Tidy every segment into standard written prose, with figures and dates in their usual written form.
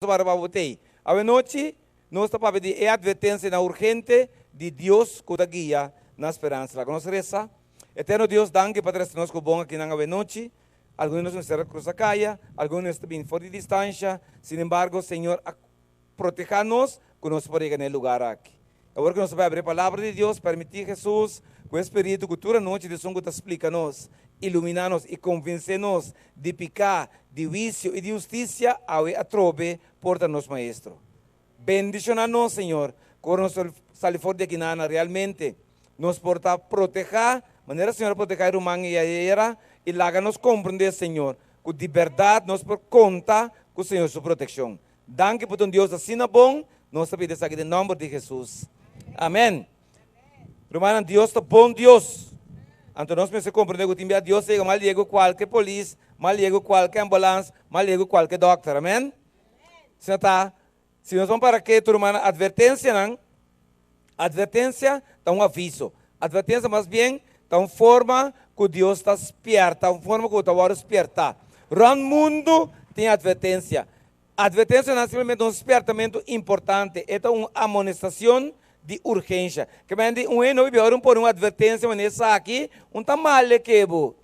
Para pa bo tei. Awenochi nos ta papia di e atvertensianan urgente di Dios ku ta guia na speransa. Laga nos resa. Eterno Dios, danki pa trese nos ku bon akinan awenochi. Algun di nos mester a krusa kaya, algun di nos ta bini for di distansha. Sinembargo, Señor a proteha nos ku nos por yega na e lugar aki. Awor ku nos ta bai abri e Palabra di Dios, permití Hesus ku e Spiritu ku tur anochi di esun ku ta splika nos, iluminá nos i konvensé nos di piká, di huisio i di hustisia, awe atrobe por ta nos Maestro. Bendishoná nos, Señor, ku ora nos sali for di akinana realmente nos por ta protehá manera Señor a protehá e ruman ei ayera i laga nos komprendé, Señor, ku di bèrdat nos por konta ku Señor su protekshon. Danki pa ta un Dios asina bon, nos ta pidi esaki den nomber di Jesus. Amen. Rumannan, Dios ta bon Dios. Anto nos mester comprende cu tin bia Dios ta yega mas liego cu cualke polis, mas liego cu cualke ambulance, mas liego cu cualke dokter. Amen. Asina ta, si nos ban para ketu, rumannan, advertencianan, advertencia ta un aviso. Advertencia mas bien ta un forma cu Dios ta spierta, un forma cu ta worde spierta. Rond mundo tin advertencia. Advertencianan simplemente un spiertamentu importante, e ta un amonestacion di urgencia. Ke men di un hende hopi bia ora un pone un advertencia manera esaki, un ta mal e ke bo,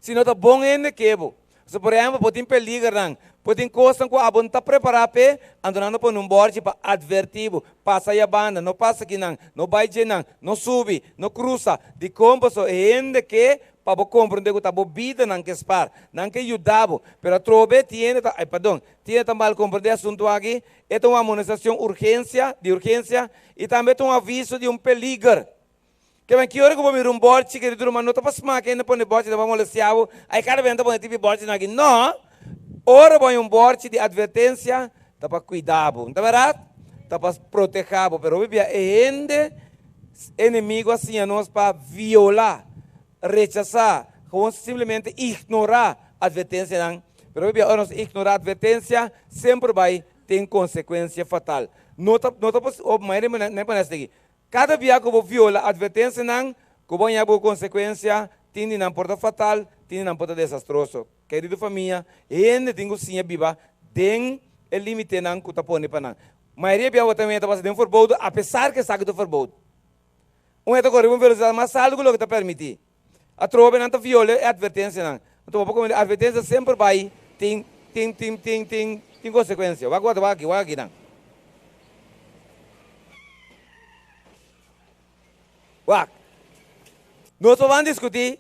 sino ta bon hende ke bo. Pasobra por ehempel bo tin peligernan, bo tin cosnan cu abo no ta prepara p'e, anto nan ta pone un borchi pa adverti bo, pasa ya banda, no pasa akinan, no bai djenan, no subi, no crusa. Dicon? Pasobra e hende ke Pa bo komprendé ku ta bo bida nan ke spar, nan ke yuda bo. Pero atrobe tin hende ta, ay pardon, tin hende ta mal komprendé e asuntu aki. E ta un amonestashon urgensia, di urgensia, i tambe ta un aviso di un peliger. Ke men ki ora ku bo mira un bòrchi, kerido ruman, no ta pa smaka hende pone bòrchi ta pa molestiá bo, ay kada bes nan ta pone tipi bòrchinan aki. No! Ora bo haña un bòrchi di atvertensia, ta pa kuida bo. No ta bèrdat? Ta pa protehá bo. Pero hopi bia e hende enemigo a siña nos pa violá, rechasá, gewoon simplemente ignorá advertencianan. Pero hopi bia ora nos ignorá advertencia, semper bai tin consecuencia fatal. No ta, no ta pos, oh, mayoria di nan pone asina aki. Cada bia cu bo viola advertencianan, cu bo haña bo consecuencia, tin di nan por ta fatal, tin di nan por ta desastroso. Kerido famia, hende tin cu siña biba den e limitenan cu ta pone pa nan. Mayoria bia bo ta meta pasa den verbodo apesar ku esaki ta verbodo. Un hende ta kore riba un velosidat mas altu ku loke ta permití. Atrobe nan ta viola e atvertensianan. Anto bo por komprendé atvertensia semper bai tin tin tin tin tin tin konsekuensia. Wak wak wak aki wak aki nan. Wak. Nos por ban diskutí,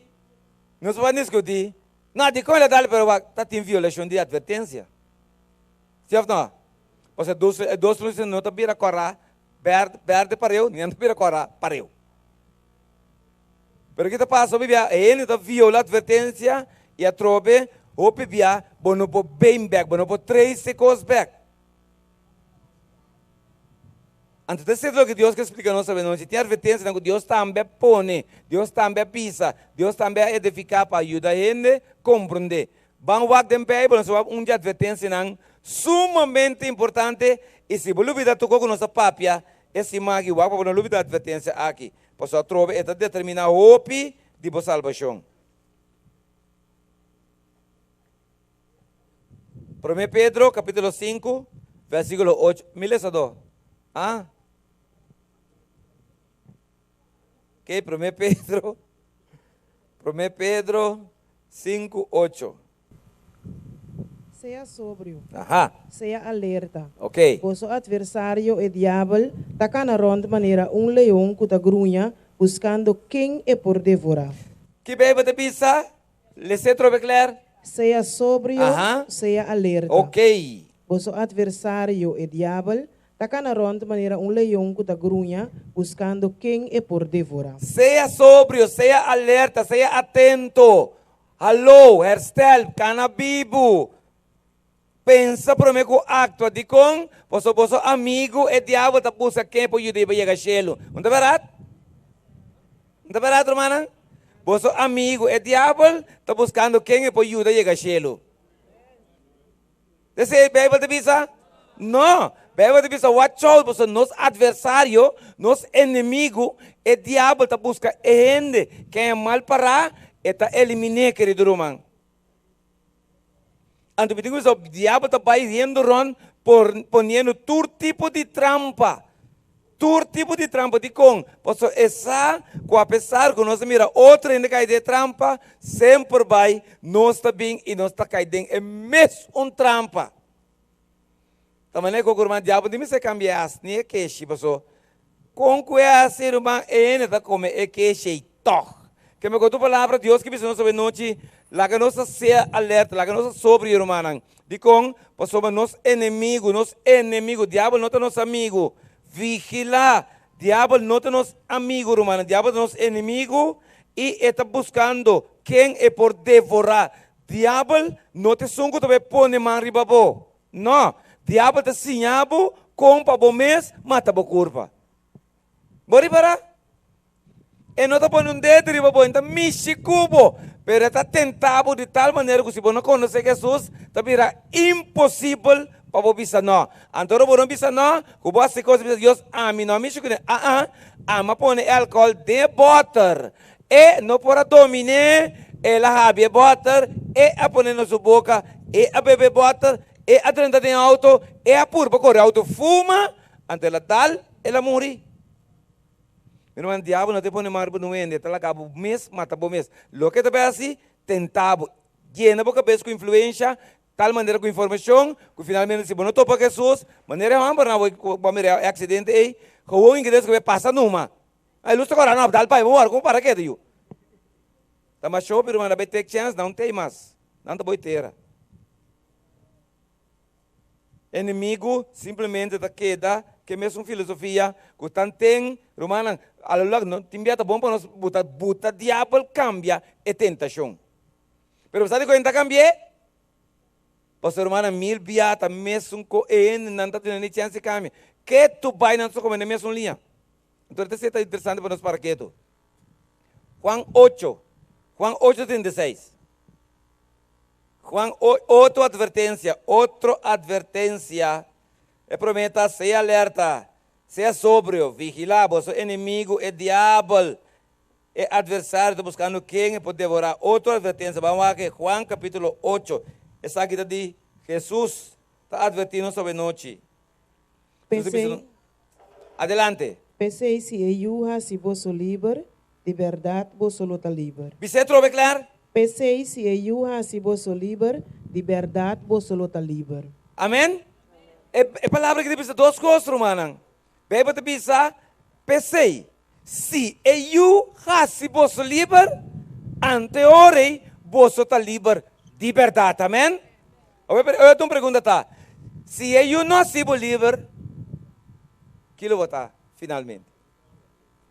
nos por ban diskutí. No, dikon el a dal pero wak ta tin violashon di atvertensia. Si of no? Pasobra dos, e dos luces no ta bira kòrá bèrdè, bèrdè pareu, ni nan ta bira kòrá pareu. Pero ki ta pasa hopi bia? E hende ta viola atvertensia i atrobe hopi bia bo no por bin bèk, bo no por trese kos bèk. Anto ta esei loke Dios ke splika nos avenochi. Tin atvertensianan ku Dios tambe a pone, Dios tambe a bisa, Dios tambe a edifiká pa yuda hende komprondé. Ban wak den Bijbel, nos ta wak un di advertencianan sumamente importante y si bo lubida tocó cu nos a papia e siman aki, wak pa bo no lubida advertencia aki, pasobra atrobe e ta determina hopi di bo salbacion. Prome Pedro capitulo 5 versiculo 8, mi lesador, ah? Ok, Prome Pedro, Prome Pedro 5, 8. Sea sobrio. Aha. Sea alerta. Ok. Boso atversario, e diabel, ta kana rònt manera un leon ku ta gruña, buskando ken e por devorá. Ki Beibel ta bisa? Les'é trobe kler. Sea sobrio, Aha. sea alerta. Ok. Boso atversario, e diabel, Ta kana rònt manera un leon ku ta gruña, buskando ken e por devorá. Sea sobrio, sea alerta, sea atento. Haló, herstel, kana bibu. Pensa promé ku aktua. Dikon? Pasobra boso amigu, e diabel, ta buska ken e por yuda i pa yega shelu. No ta bèrdat? No ta bèrdat, rumannan? Boso amigu, e diabel, ta buskando ken e por yuda yega shelu. Esei Bijbel ta bisa? No! Bijbel ta bisa, Watch out, pasobra nos adversario, nos enemigu, e diabel ta buska e hende ken e mal pará, e ta elimin'é, kerido ruman. Anto mi tin ku bisa, diabel ta bai riendo rònt Por poniendo tur tipo di trampa. Tur tipo di trampa. Dikon? Pasobra e sa ku apesar ku nos a mira otro hende kai den e trampa, semper bai nos ta bin i nos ta kai den e mes un trampa. Ta manera ku ruman diabel di mester kambia e as ni e keshi paso kon ku e hasi ruman e hende ta kome e keshi ei tòg. Ke me ku otro palabra Dios ke bisa nos awe nochi laga nos ta sea alerta laga nos ta sobrio rumannan. Dikon? Pasobra nos enemigu nos enemigu diabel no ta nos amigu vigilá diabel no ta nos amigu rumannan diabel ta nos enemigu i e ta buskando ken e por devorá. Diabel no ta esun ku ta bai pone man riba bo. No, diabel ta siña bo kon pa bo mes mata bo kurpa. Bo ripará? E no ta pone un dedo riba bo, e no ta mishi ku bo, pero e ta tenta bo di tal manera ku si bo no konosé Hesus, ta bira imposibel pa bo bisa no. Anto ora bo no bisa no, ku bo hasi kos, bisa Dios, ami no a mishi kuné. Aa, ami a pone e alkohòl den e bòter. E no por a dominé, el a habri e bòter, e a pone na su boka, e a bebe e bòter, e a drenta den outo, e a purba kore outo fuma, anto el a dal, el a muri. Mi ruman, diabel no ta pone man riba un hende, e ta laga bo mes mata bo mes. Loke e ta bai hasi, tenta bo, yena bo kabes ku influensha, tal manera ku informashon, ku finalmente si bo no topa Hesus, manera e hòmbernan ku bo a mira e aksidente ei, gewoon ingres ku bai pasa numa. Ay lus ta kora no dal pai bo wòrdu komo para keda yu. Ta mas shopi ruman ta bai take chance nan tei mas nan ta boi tera. Enemigu simplemente ta keda ke mesun filosofia ku tan ten rumannan a lo largo no tin bia ta bon pa nos buta buta diabel kambia e tentashon. Pero bo sa dikon e ta kambi'é? Pasobra rumannan mil bia ta mesun ko e hendenan ta tene chance di kambia. Ke tu bai nan ta kome den mesun liña. Entonces ta seta interesante pa nos para ketu. Juan 8, Juan 8, 36. Juan, otro advertencia, otro advertencia. E promé ta, sea alerta, sea sobrio, vigilá, boso enemigo, e diabel, e adversario ta buscando ken e por devorá. Otro advertencia, ban wak Juan capítulo 8. Esaki ta di Jesús ta advertí nos awenochi. P'esei. Adelante. P'esei si e Yu hasi boso liber, di bèrdat boso lo ta liber. Bis'é atrobe klar. P'esei si e Yu hasi boso liber, di bèrdat boso lo ta liber. Amen. E e palabra aki ta bisa dos kos, rumannan. Beibel ta bisa, P'esei, si e Yu hasi boso liber, ante e ora ei boso ta liber di bèrdat. Amen. Awor e otro pregunta ta, Si e yu no hasi bo liber, ki lo bo ta finalmente?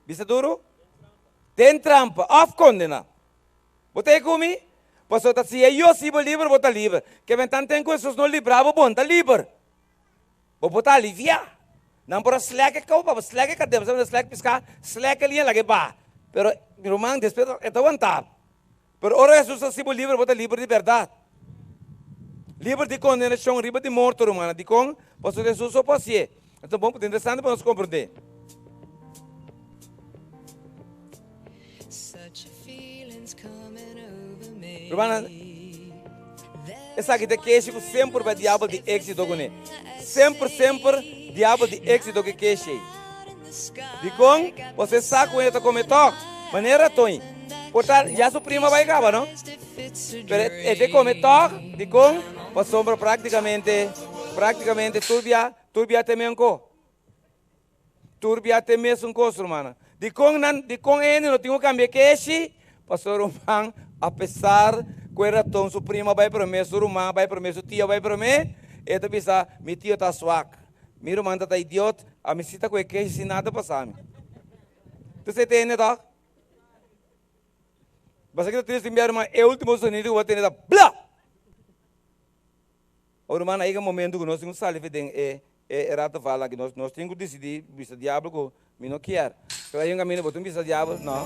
Bisa duru? Den trampa òf kondená. Bo ta ei ku mi? Pasobra ta si e yu hasi bo liber, bo ta liber. Ke bentan ten ku Hesus no libra bo, bo no ta liber. Bo por ta aliviá. Nan por a slèk e kou pa bo, slèk e kadena, bo sa slèk piská, slèk e liña laga e baha. Pero mi ruman despues e ta wantá. Pero ora Hesus hasi bo liber, bo ta liber di bèrdat. Liber di kondenashon, riba di morto, rumannan. Dikon? Pasobra Hesus so por hasié. Enton bon, ta interesante pa nos komprondé. Rumannan, esaki ta e keshi ku semper bai diabel di éksito kuné. Semper, semper diabel di éksito ku e keshi ei. Dikon? Pasobra e sa ku hende ta kome tòg. Manera Tony. Por ta ya su prima bai kaba, no? Pero e te kome tòg. Dikon? Pasobra práktikamente, práktikamente tur bia, tur bia te menko. Tur bia te mesun kos, rumannan. Dikon nan, dikon e hende no tin ku kambia keshi? Pasobra ruman, apesar ku e raton su prima bai promé, su ruman bai promé, su tio bai promé, e ta bisa, Mi tio ta swak. Mi ruman ta ta idiot, ami si ta ku e keshi sin nada pasa mi. Tu sa e tende tòg? Basta ki ta triste tin bia ruman, e ultimo sonido ku bo a tende ta bla! Awor ruman, a yega momento ku nos tin ku sali for den e e rattenval aki. Nos nos tin ku disidí bisa diabel ku mi no kier. Pero hay un kaminda bo tin ku bisa diabel no.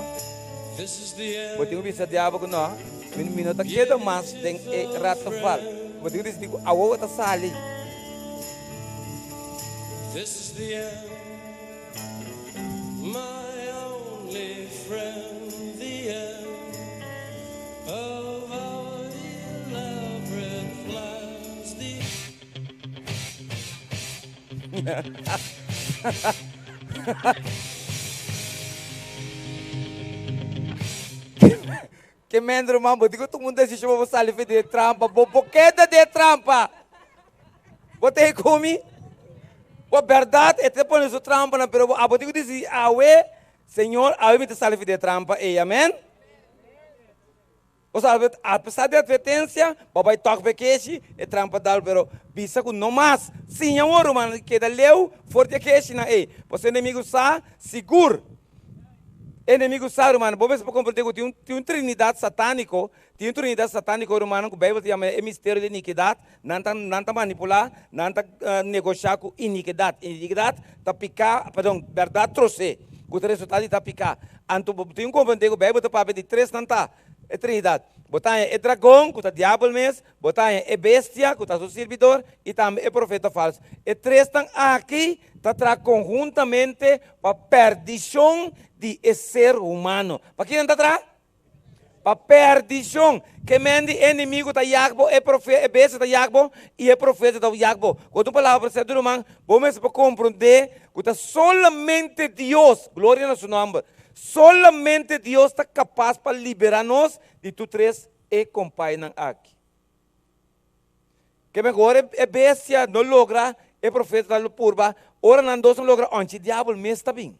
Bo tin ku bisa diabel ku no, mi mi no ta keda mas den e rattenval. Bo tin ku disidí ku awor bo ta sali. Ke men ruman, bo tin ku tuma un desishon pa bo sali for di e trampa. Bo por keda den e trampa. Bo ta ku mi? Bo bèrdat e ta pone su trampanan, pero bo abo tin ku disidí awe, Señor, awe mi ta sali for di e trampa ei. Amen? Bo sa, apesar di atvertensia, bo bai tòg pa e keshi, e trampa dal, pero bisa ku no mas. Siña un ruman keda leu for di e keshinan ei. Pasobra e enemigu sa sigur. E enemigu sa, rumannan, bo mester por komprendé ku tin un tin un trinidat satániko, tin un trinidat satániko, rumannan, ku Beibel ta yama e misterio di inikidat. Nan ta nan ta manipulá, nan ta negoshá ku inikidat. Inikidat ta piká, perdon, bèrdat trosé, ku ta resultá di ta piká. Anto bo tin ku komprendé ku Beibel ta papia di tres nan ta, e trinidat. Bo ta haña e dragon, ku ta diabel mes, bo ta haña e bestia, ku ta su sirbidor, i tambe e profeta falsu. E tresnan aki ta traha konhuntamente Pa perdishon di e ser humano. Pa kinan ta traha? Pa perdishon. Ke men di enemigu ta yag bo, e profe, e bestia ta yag bo, i e profeta ta yag bo. Ku otro palabra, ser ruman, bo mester por komprondé ku ta solamente Dios, gloria na su nòmber, solamente Dios ta kapas pa liberá nos di tur tres e kompainan aki. Ke mehor e bestia no logra, e profeta ta lo purba, ora nan dos no logra, onchi diabel mes ta bin.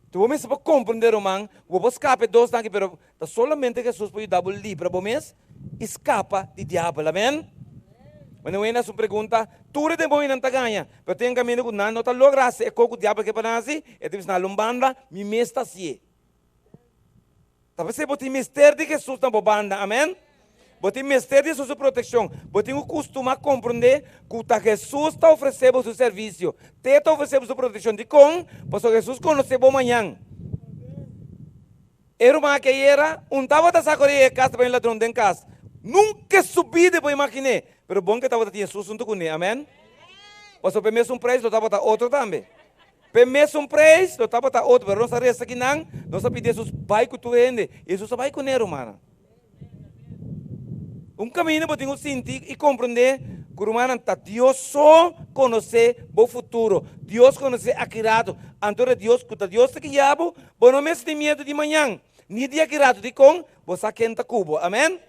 Tu bo mester por comprende, ruman, ku bo por skapa e dosnan aki, pero ta solamente Jesus por yuda bo libra bo mes i skapa di diabel. Amen? Wanneer un hende hasi un pregunta, tur e demonionan ta gaña, pero tin un kaminda ku nan no ta logra hasi e kos ku diabel ke pa nan hasi, e ta bisa nan lo un banda, mi mes ta hasié. Ta p'esei bo tin mester di Hesus na bo banda, amen. Bo tin mester di Hesus su protekshon. Bo tin ku kustumá komprondé ku ta Hesus ta ofresé bo su servisio. T'e ta ofresé bo su protekshon. Dikon? Pasobra Hesus konosé bo mañan. E ruman aki ayera un tabata sa kore e kas tabatin ladron den kas. Nunka e su bida e por imaginé. Pero bon ku e tabata tin Hesus huntu kuné, amen. Pasobra p'e mesun preis lo tabata otro tambe. P'e mesun preis lo tabata otro, pero nos a resa kinan, nos a pidi Hesus bai ku tur hende, i Hesus a bai kuné, rumannan. Un kaminda bo tin ku sinti i komprendé ku, rumannan, ta Dios so konosé bo futuro. Dios konosé aki rato. Anto ora Dios, ku ta Dios ta guia bo, bo no mester tin miedu di mañan, ni di aki rato. Dikon? Bo sa ken ta ku bo. Amen.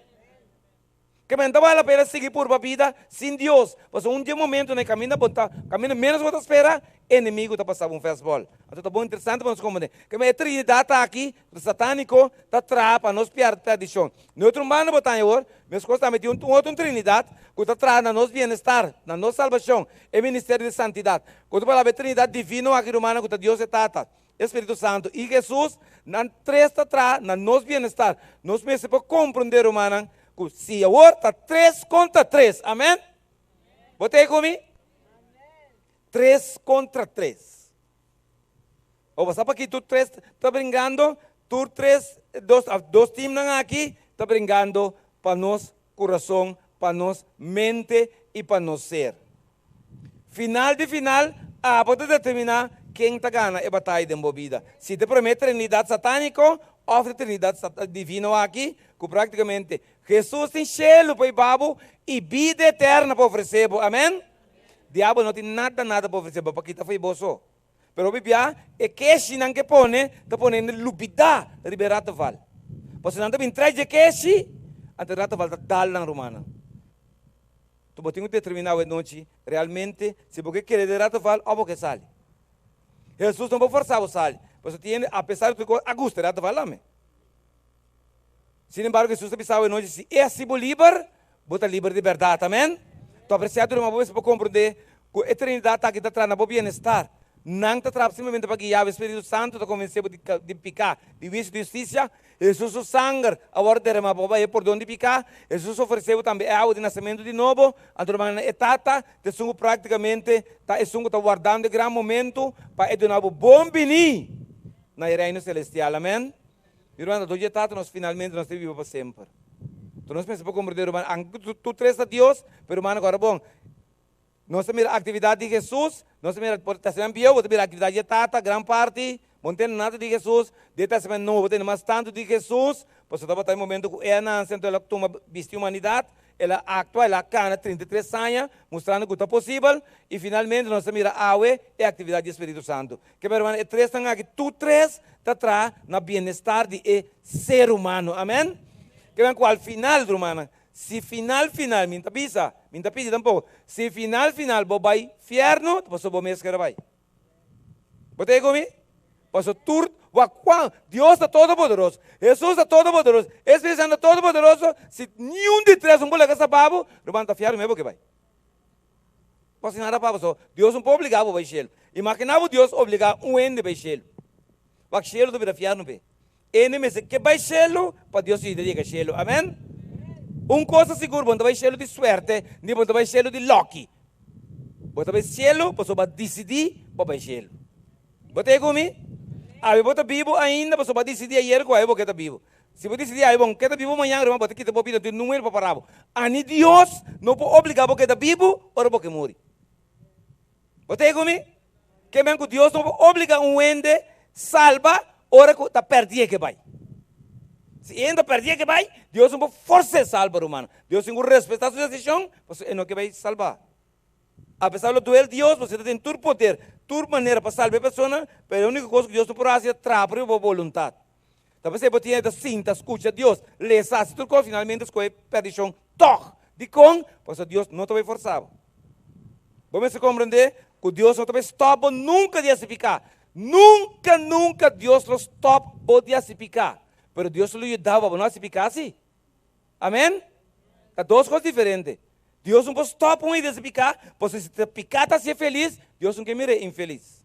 Ke men ta bal la pena sigui purba bida sin Dios, pasobra un di e momento na e kaminda bo ta kaminda menos bo ta spera, enemigu ta pasa bo un fastball. Anto ta bon interesante pa nos komprende ke men e trinidat aki sataniko ta traha pa nos perdishon. Na otro banda bo ta haña awor, meskos tambe tin un otro trinidat ku ta traha na nos bienestar, na nos salbashon, e ministerio di santidat. Ku otro palabra e trinidat divino aki rumannan ku ta Dios e Tata, E Spiritu Santu i Hesus, nan tres ta traha na nos bienestar. Nos mester por komprondé, rumannan, ku si awor ta tres kontra tres. Amèn? Bo ta ei ku mi? Tres kontra tres. O bo sa pakí tur tres ta bringando? Tur tres, dos, dos timnan aki ta bringando pa nos kurason, pa nos mente i pa nos ser. Final di final, abo ta determiná ken ta gana e bataya den bo bida. Si ta e promé trinidat satániko òf e trinidat divino aki, ku práktikamente Hesus tin shelu pa hiba bo i bida eterna pa ofresé bo. Amèn? Diabel no tin nada nada pa ofresé bo, pa kita fo'i bo so. Pero hopi bia e keshinan ke pone ta pone hende lubidá riba e rataval. Pasobra nan ta bin trai dje keshi, anto e rataval ta dal nan rumannan. Tu bo tin ku determiná awe nochi realmente si bo ke kere den rataval òf bo ke sali. Hesus no por forsá bo sali, pasobra tin hende apesar di tur kos a gusta e rataval tambe. Sin embargo Hesus ta bisa awe nochi si e hasi bo liber, bo ta liber di bèrdat. Amèn. Tu apresiá tur ruman bo mester por komprondé ku e Trinidat aki ta traha na bo bienestar. Nan ta traha simplemente pa guia bo. E Spiritu Santu ta konvensé bo di piká, di huisio, di hustisia. Hesus su sanger a wòrdu deremá pa bo haña pordon di piká. Hesus ofresé bo tambe e awa di nasementu di nobo. Anto rumannan, e Tata ta esun ku práktikamente ta esun ku ta wardando e gran momentu pa e duna bo bon biní na e Reino Selestial. Amèn. Mi rumannan, dor di e Tata nos finalmente nos ta biba pa semper. Anto nos mester por komprendé, ruman, anke ku tur tres ta Dios, pero rumannan, ku ora bon, Nos ta mira actividad di Jesus, nos ta mira por Testament Bieu, bo ta mira actividad di e Tata, gran parti, bo no tende nada di Jesus, den Testament Nobo bo tende mas tantu di Jesus, pasobra tabata e momento cu E a nace, anto El a tuma bisti humanidad, El a aktua, el a kana 33 aña, mustrando ku ta posibel, i finalmente nos ta mira awe e aktividat di e Spiritu Santu. Ke men, ruman, e tresnan aki, tur tres ta traha na bienestar di e ser humano. Amèn? Ke men ku al final, rumannan, si final final, mi no ta bisa, mi no ta pidi tampoko, si final final bo bai fièrnu, ta pasobra bo mes kere bai. Bo ta ku mi? Pasobra tur wak Juan, Dios ta todopoderoso, Hesus ta todopoderoso, e Spiritu Santu ta todopoderoso, si niun di tres un por laga saba bo, ruman ta fièrnu mes bo ke bai. Pasobra nada pa bo so, Dios no por obliga bo bai shelu. Imagina bo Dios obliga un hende bai shelu. Wak shelu ta bira fièrnu p'e. Hende mester ke bai shelu pa Dios yuda yega shelu. Amen. Un kos ta sigur, bo no ta bai shelu di suerte, ni bo no ta bai shelu di lòki. Bo ta bai shelu pasobra bo a disidí pa bai shelu. Bo ta e ku mi? Awe bo ta bibu ainda pasobra bo a disidí ayer ku awe bo ke ta bibu. Si bo disidí awe bo no ke ta bibu mañan, ruman, bo ta kita bo bida, no tin nungu hende pa para bo. Ani Dios no por obligá bo keda bibu ora bo ke muri. Bo ta e ku mi? Ke men ku Dios no por obliga un hende salba ora ku ta pèrdí ke bai. Si e hende ta pèrdí ke bai, Dios no por fors'é salba, rumannan. Dios tin ku respetá su desishon, pasobra e no ke bai salba. Apesar lo duel Dios, pasobra e ta tin tur poder, tur manera pa salba e persona, pero e úniko kos ku Dios no por hasi ta traha riba bo boluntat. Ta p'esei bo tin e ta sinta, skucha Dios, lesa, hasi tur kos, finalmente skohe pèrdishon tòg. Dikon? Pasobra Dios no ta bai forsá bo. Bo mester komprendé ku Dios no ta bai stòp bo nunka di hasi piká. Nunka, nunka Dios lo stòp bo di hasi piká. Pero Dios lo yuda bo pa bo no hasi piká sí. Amèn? Ta dos kos diferente. Dios no por stòp un hende di hasi piká, pasobra si ta piká ta hasié felis, Dios no ke mir'é infelis.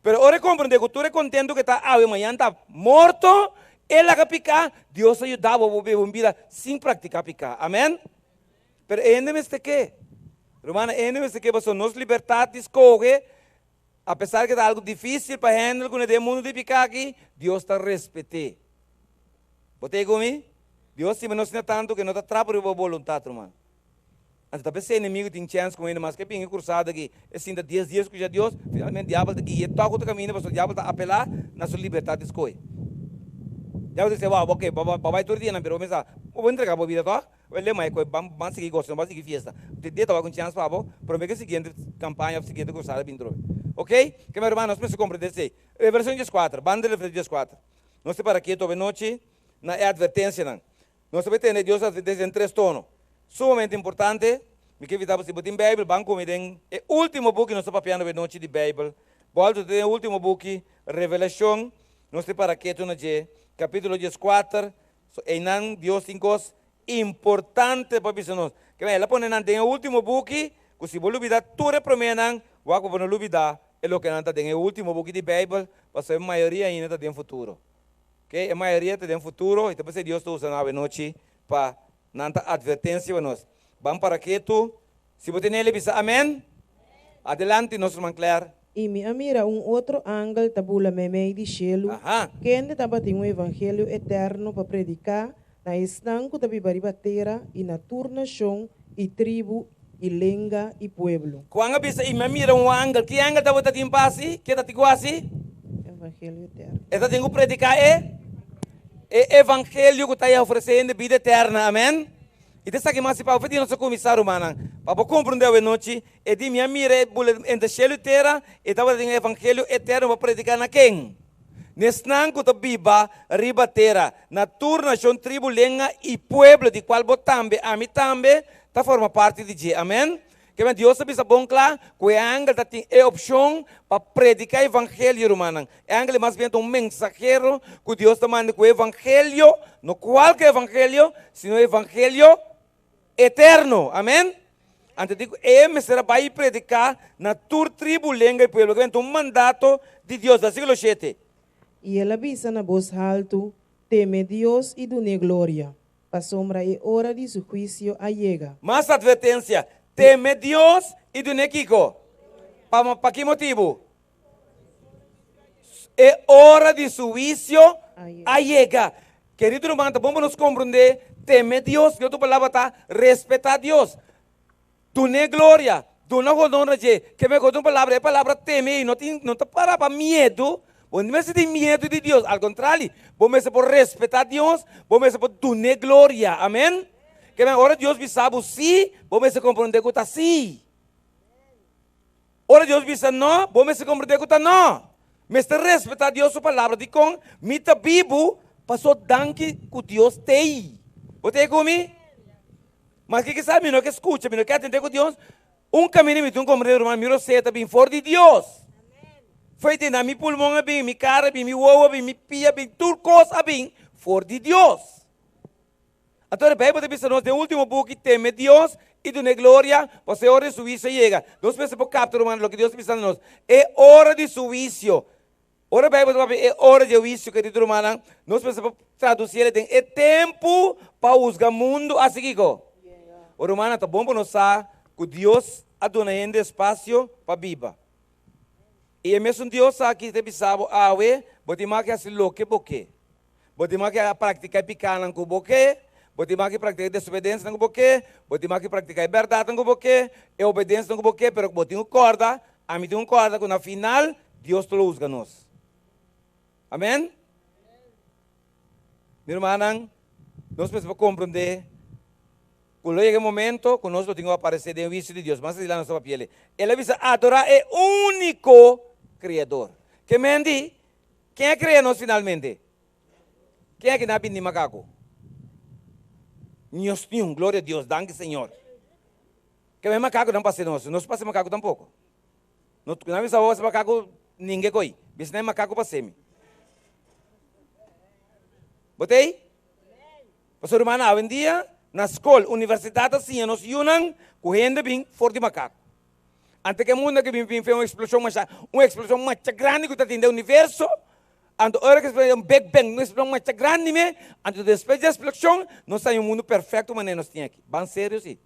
Pero ora e komprendé ku tur e kontentu ku e ta awe mañan ta morto, e laga piká, Dios a yuda bo pa biba un bida sin praktiká piká. Amèn? Pero e hende mester ke. Rumannan, e hende mester ke pasobra nos libertat di skohe, apesar ku ta algu difísil pa hèndel kuné den e mundu di piká aki, Dios ta respet'é. Bo ta ei ku mi? Dios stima nos asina tantu ku e no ta trapa riba bo boluntat, ruman. Anto ta p'esei enemigu tin chèns ku hende maske bin e krusada aki, e sinta dies dies skucha Dios, finalmente diabel ta gui'é tòg ku ta kaminda pasobra diabel ta apelá na su libertat di skohe. Diabel ta bisa, Wou, oke, bo bai tur dianan, pero bo mester sa, bo por entregá bo bida tòg? Bo lema e koe, ban ban sigui gosa, no ban sigui fiesta. Te dia ta wak un chèns pa bo, promé ku e siguiente kampaña òf siguiente krusada bin trobe. Oke? Ke mi ruman, nos mester komprendé esei. Revelashon dieskuater, ban di Revelashon dieskuater. Nos ta para ketu awe na e atvertensianan. Nos ta bay tende Dios advertencia den tres tono. Sumamente importante, mi ke invita bo si bo tin Bijbel, ban cu mi den e ultimo buki nos ta papiando awe nochi di Bijbel. Bolto ta den e ultimo buki, Revelacion, nos ta para ketu na dje, capitulo dieskuater, so eynan Dios tin cos importante pa bisa nos. Kema el a pone nan den e ultimo buki, cu si bo lubida tur e promenan, wak cu bo no lubida e loke nan ta den e ultimo buki di Bijbel, pasobra e mayoria ainda ta den futuro. Ke e mayoria ta den futuro i ta p'esei Dios ta usa nan awenochi pa nan ta atvertensia pa nos. Ban para ketu. Si bo tene el bisa amen. Adelante nos ruman Claire. I mi a mira un otro angel ta bula meimei di shelu, kende tabatin un evangelio eterno pa prediká na esnan ku ta biba riba tera i na tur nashon i tribu i lenga i pueblo. Juan a bisa, I mi a mira un angel. Ki angel tabata tin pa hasi? Ke ta tin ku hasi? Evangelio eterno. E ta tin ku prediká e e evangelio ku ta ofresé hende bida eterna. Amèn. I ta esaki mas si pa di nos a kuminsá, rumannan. Pa bo komprondé awenochi, e di mi a mira e bula entre shelu i tera, e tabata tin e evangelio eterno pa prediká na ken? N'esnan ku ta biba riba tera, na tur nashon, tribu, lenga i pueblo, di kual bo tambe, ami tambe, ta forma parti di dje. Amen. Kimen Dios ta bisa bon kla ku e angel ta tin e opshon pa prediká evangelio, rumannan. E angel e mas bien ta un mensahero ku Dios ta manda ku evangelio, no kualke evangelio, sino evangelio eterno. Amen. Anto di ku e mester a bai i prediká na tur tribu, lenga i pueblo. Kimen ta un mandato di Dios. Versíkulo shete. I el a bisa na bos haltu, Teme Dios i dun'é gloria. Pasobra e ora di su huisio a yega. Mas atvertensia, Teme Dios i dun'é kiko? Pa pa ki motibu? E ora di su huisio a yega. Kerido ruman, ta bon pa nos komprendé, teme Dios, ku otro palabra ta respetá Dios. Dun'é gloria, duna honor na dje. Keme ku otro palabra, e palabra teme ei no tin, no ta para pa miedu. Bo no mester tin miedu di Dios, al kontrali, bo mester por respetá Dios, bo mester por dun'é gloria. Amèn. Ke men ora Dios bisa bo sí, bo mester komprondé ku ta sí. Ora Dios bisa no, bo mester komprondé ku ta no. Mester respetá Dios su palabra. Dikon? Mi ta bibu paso danki ku Dios t'ei. Bo t'ei ku mi? Maske kisas mi no ke skucha, mi no ke atendé ku Dios, un kaminda mi tin komprondé, ruman, mi rosea ta bin for di Dios. Foi di na mi pulmon a bin, mi kara a bin, mi wowo a bin, mi pia a bin, tur kos a bin for di Dios. Anto e Bijbel ta bisa nos den ultimo buki, Teme Dios i dun'é gloria, pasobra e ora di su huisio a yega. Nos mester por kapta, rumannan, loke Dios ta bisando nos. E ora di su huisio. Ora e Bijbel ta papia e ora di e huisio, kerido rumannan, nos mester por tradusi el den e tempu pa husga mundu. Asi kiko? O rumannan, ta bon pa nos sa ku Dios a duna hende espasio pa biba. I e mesun Dios aki ta bisa bo awe, bo tin mag hasi loke bo ke. Bo tin mag a praktiká e pikánan ku bo ke, bo tin mag praktiká e desobedensianan ku bo ke, bo tin mag praktiká e bèrdatnan ku bo ke, e obedensianan ku bo ke, pero bo tin ku kòrda, ami tin ku kòrda ku na final Dios ta lo husga nos. Amèn? Mi rumannan, nos mester por komprondé ku lo yega e momento ku nos lo tin ku aparesé den huisio di Dios. Mas adelante nos ta papia el. El a bisa adorá e úniko Kreador. Ke men di? Ken a krea nos finalmente? Ken aki na bindi makaku? Ños niun, gloria a Dios, danki Señor. Ke men makaku nan pase nos, nos pase makaku tampoko. No nan bisa bo pase makaku ninge koi, bisa nan e makaku pase mi. Bo ta ei? Pasobra rumannan awendia na skol, universidat ta siña nos yunan ku hende bin for di makaku. Ante ke mundo ke bin bin fe un explosion masha, un explosion masha grandi ku ta tin den universo, anto ora ke un big bang, un explosion masha grandi me, anto despues di explosion nos ta haña un mundo perfecto manera nos tin aki. Ban serio si.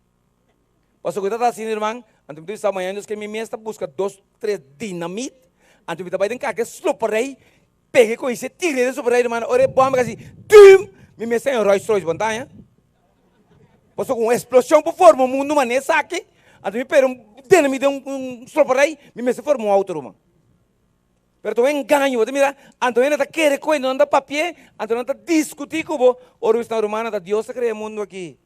Pasobra ku ta ta asina herman, anto mi ta bisa mañana Dios ke mi mes ta buska dos tres dinamit, anto mi ta bai den kake sloperij, pega e koise tira den sloperij hermano, ora e bomba kasi dum, mi mes ta haña un Rolls Royce, bo no ta haña? Pasobra ku un eksploshon por forma un mundu manera esaki, anto mi pera un dinamit den un stroperij, mi mester forma un outo ruman. Pero ta un engaño, bo ta mira, anto hende ta kere ku nan ta papi'é, anto nan ta diskutí ku bo, ora bo sta rumannan ta Dios a krea e mundu aki.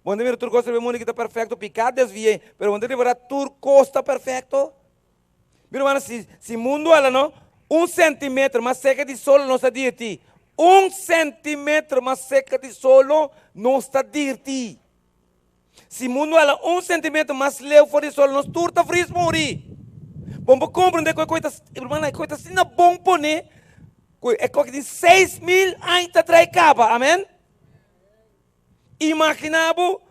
Bo no ta mira tur kos riba e mundu aki ta perfekto, piká desvi'é, pero bo no ta ripará tur kos ta perfekto. Mi rumannan, si si mundu hala no, un sentimeter mas serka di solo nos ta dirti. Un sentimeter mas serka di solo nos ta dirti. Si mundu hala un sentimeter mas leu for di solo nos tur ta vris muri. Bon por komprende ku e kos ta, rumannan, e kos ta asina bon pone ku e kos tin 6000 aña ta trae kaba. Amen. Imagina bo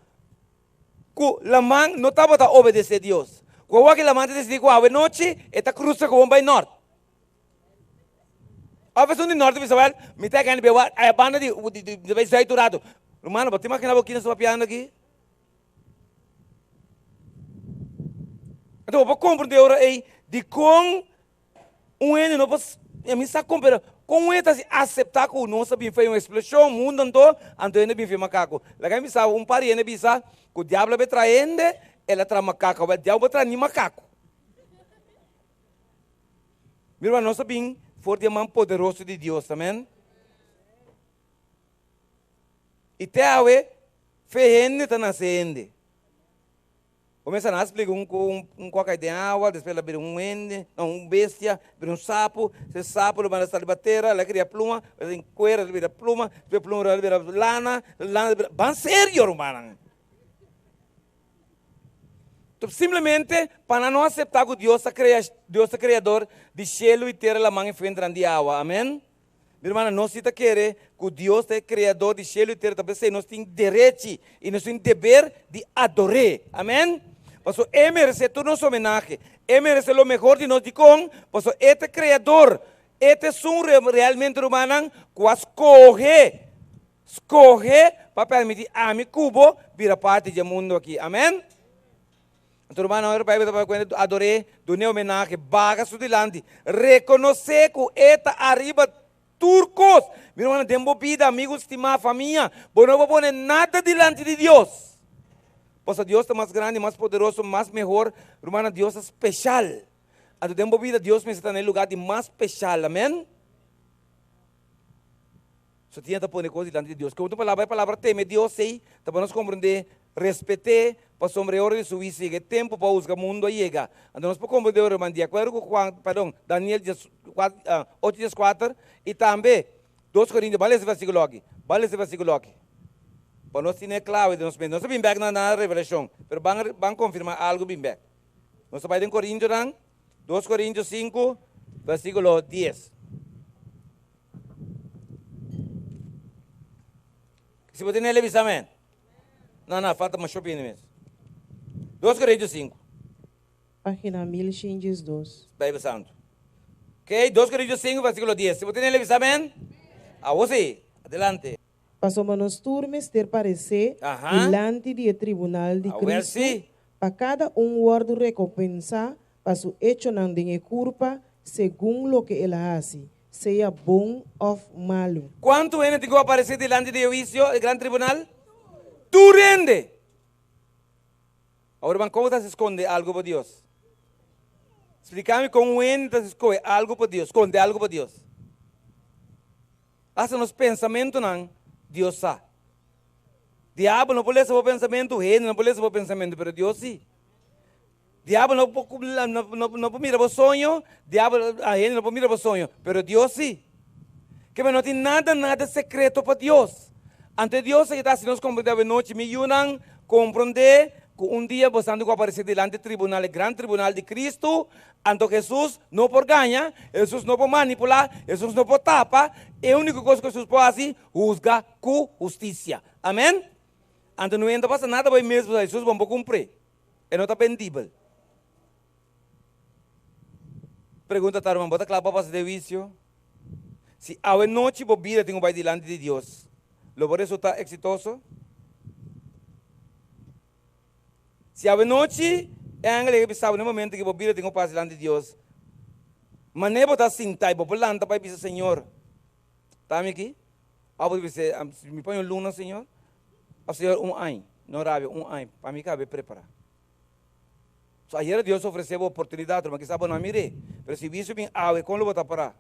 ku Laman no tabata obedesé Dios. Ku awor ki Laman ta disidí ku awe nochi e ta krusa ku bon bai nòrt. Òf esun di nòrt ta bisa, wèl, mi ta gana bewa aya banda di di bai zùit un ratu. Hermano, bo ta imaginá bo kiko nos ta papiando aki? Anto bo por komprendé ora ei dikon Un hende no por, a mi sa kon, pero kon un hende ta hasi aseptá ku nos a bin fei un eksploshon, mundu anto, anto hende bin fei makaku. Laga mi bisa bo, un par di hende bisa ku diablo a bin traha hende, el a traha makaku. Awor diablo por traha ni makaku. Mi ruman, nos a bin for di e man poderoso di Dios, amen. I te awe, fe hende ta nase hende. Comienza na splica un cu un cu a cay den awa, despues el a bira un hende, no, un bestia, bira un sapo, ese sapo lo manda sali pa tera, el a cria pluma, el tin cuero, el bira pluma, despues pluma el bira lana, lana el bira, ban serio rumannan! Simplemente pa nan no acepta cu Dios ta crea, Dios ta creador di cielo y tera, laman y fuentenan di awa, amen. Mi hermano, nos si ta kere ku Dios ta e Kreador di shelu i tera, ta p'esei nos tin derechi i nos tin deber di ador'é. Amèn? Pasobra e meresé tur nos homenahe. E meresé lo mehor di nos. Dikon? Pasobra e ta e Kreador. E ta esun realmente, rumannan, ku a skohe, skohe pa permití ami ku bo bira parti di e mundu akí. Amèn? Anto rumannan ora Bijbel ta papia ku hende ador'é, dun'é homenahe, baga su dilanti, rekonosé ku e ta ariba tur kos. Mi rumannan, den bo bida, amigu stimá, famia, bo no por pone nada dilanti di Dios. Pasobra Dios ta mas grandi, mas poderoso, mas mehor. Rumannan, Dios ta speshal. Anto den bo bida Dios mester ta na e lugar di mas speshal. Amen. So tin ta pone kos dilanti di Dios. Ku otro palabra, e palabra teme Dios ei ta pa nos komprendé, respet'é, pasobra e ora di su huisio yega, e tempu pa husga mundu a yega. Anto nos por komprendé ora, ruman, di akuerdo ku Juan, perdon, Daniel dies ocho dieskuater i tambe dos Korintio, ban lesa e versíkulo aki, ban lesa e versíkulo aki, pa nos tene e klave den nos mente. Nos ta bin bèk na na Revelashon, pero ban ban konfirmá algu bin bèk. Nos ta bai den Korintionan, dos Korintio sinku, versíkulo dies. Si bo tene bisa amen. No, no, falta masho bini mes. Dos Corintio 5. Pagina 1102. Bijbel Santo. Ok, 2 Corintio 5, versículo 10. Si bo tene bisa amen. Awo si, adelante. Pasobra nos tur mester paresé dilanti di e tribunal di Cristo, pa kada un wòrdu rekompensá pa su echonan den e kurpa segun loke el a hasi, sea bon òf malu. Kuantu hende tin ku aparesé dilanti di e huisio, e gran tribunal? Tur hende! Awor, ruman, kon bo ta hasi skonde algu pa Dios? Splika mi kon un hende ta hasi skohe algu pa Dios, skonde algu pa Dios. Asta nos pensamentunan, Dios sa. Diabel no por lesa bo pensamentu, hende no por lesa bo pensamentu, pero Dios sí. Diabel no por no por mira bo soño, diabel a hende no por mira bo soño, pero Dios sí. Ke men no tin nada nada sekreto pa Dios. Anto e Dios aki ta hasi nos komprendé awenochi, mi yunan, komprendé ku un dia bo santu ku aparesé dilanti tribunal, e gran tribunal di Kristu, anto Hesus no por gaña, Hesus no por manipulá, Hesus no por tapa, e úniko kos ku Hesus por hasi, husga ku hustisia. Amen? Anto no enta pasa nada bo e mes, pasobra Hesus bon por kumpré. E no ta bendibel. Pregunta ta, ruman, bo ta kla pa pasa den huisio? Si awe nochi bo bida tin ku bai dilanti di Dios, lo bo resultá eksitoso? Si awe nochi e angel yega bisa bo na e momento ku bo bida tin ku pasa dilanti di Dios, manera bo ta sinta i bo por lanta bai bisa, Señor, ta mi aki? Òf bo ta bisa, Mi pone un luna, Señor? Of Señor, un añ, no rabia, un añ, pa mi cabe prepara. So ayer Dios ofrece bo oportunidad, ruman, kisa bo no a mir'é, pero si bisu bin awe, con lo bo ta para?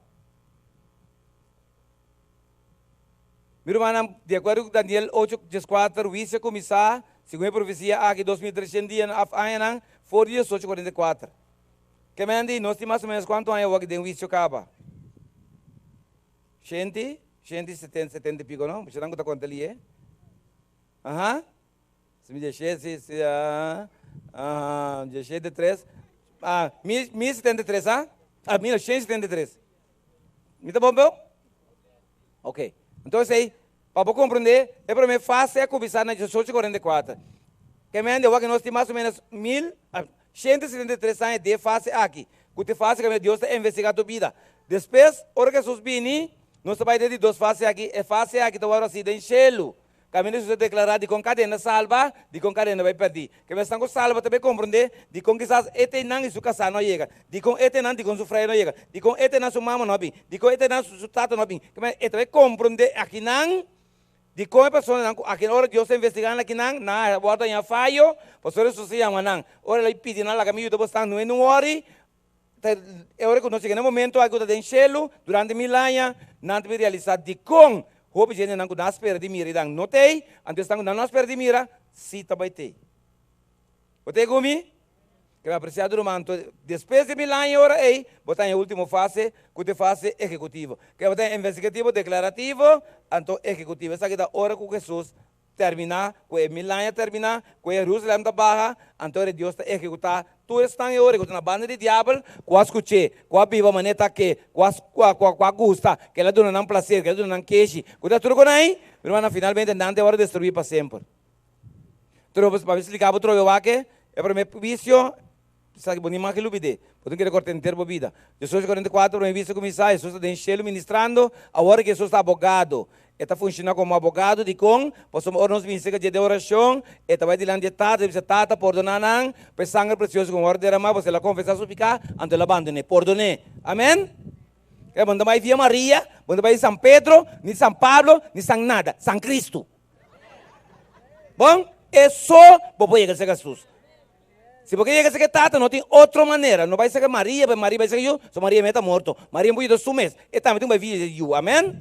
Mi rumannan, di acuerdo cu Daniel ocho, dieskuater, huicio a cuminsa, segun e profecia aki, 2300 dia af añanan, for di diesocho cuarenta i kuater. Ke men di, nos tin mas o menos cuanto aña awor aki den huicio caba? Shenti, shenti, setenta, setenta i piko no? Muchanan ku ta konta li e. Aha. Si mi dje si, si, aha, aha, dje shete tres. Ah, mi, mi 73, ah? Ah, mi no, 173. Mi ta bon, beu? Ok. Entonces ei, pa bo komprendé, e promé fase a kuminsá na 1844. Ke mende awor ke nos tin mas o ménos mil, ah, 173 aña den e fase aki, ku ta e fase kaminda Dios ta investigá tur bida. Despues, ora ku Hesus bini, nos ta bai den di dos fase aki. E fase aki ta wòrdu hasi den shelu, kaminda Hesus ta deklará dikon kada hende a salba, dikon kada hende a bai pèrdí. Ke esnan ku salba ta bai komprendé dikon kisas e ta einan i su kasá no a yega, dikon e ta einan dikon su frei no a yega, dikon e ta einan su mama no a bin, dikon e ta einan su tata no a bin. E ta bai komprendé akinan Dikon e personanan ku aki ora Dios ta investigá nan akinan, nan a wòrdu haña fayo? Pasobra Hesus a yama nan. Ora el a pidi nan, Laga mi yuda bosnan, no e no wòri. Ta e ora ku nos yega na e momento aki ku ta den shelu, durante mil aña, nan ta bin realisá dikon hopi djentenan ku nan a spera di mira i nan no t'ei, anto esnan ku nan no a spera di mira, sí ta bai t'ei. Bo ta ei ku mi? Ke mi apresiado ruman, anto despues di mil aña e ora ei, bo ta haña e ultimo fase, ku ta e fase ehekutivo. Ke bo ta haña investigativo, deklarativo, anto ehekutivo. Esaki ta ora ku Hesus terminá, ku e mil aña terminá, ku e Jerusalèm ta baha, anto ora Dios ta ehekutá tur esnan e ora ku ta na banda di diabel, ku a skuch'é, ku a biba manera ta ke, ku a ku a gusta, ku el a duna nan plaser, ku el a duna nan keshi, ku ta tur ku nan ei, mi rumannan, finalmente nan ta e ora destruí pa semper. Trobe, pa mi splika bo trobe wak e prome wisio, sa ki bo ni mag lubid'é, bo tin kere korta henter bo bida. 1844 prome wisio kuminsá, Hesus ta den shelu ministrando, awor ki Hesus ta abogado, e ta funshoná komo abogado, dikon? Pasobra ora nos binse ka dje den orashon, e ta bai dilanti e Tata, e bisa, Tata, pordoná nan, pa e sanger presioso ku wòrdu deramá, pasobra el a konfesá su piká, anto el a bandon'é. Pordon'é. Amèn? Bo no ta bai via Maria, bo no ta bai San Pedro, ni San Pablo, ni San nada, San Kristu. Bon, e so bo por yega serka Hesus. Si bo ke yega serka e Tata, no tin otro manera. No bai serka Maria, pasobra Maria bai serka yu, so Maria mei ta morto. Maria por yuda su mes. E tambe tin ku bai via di yu. Amen?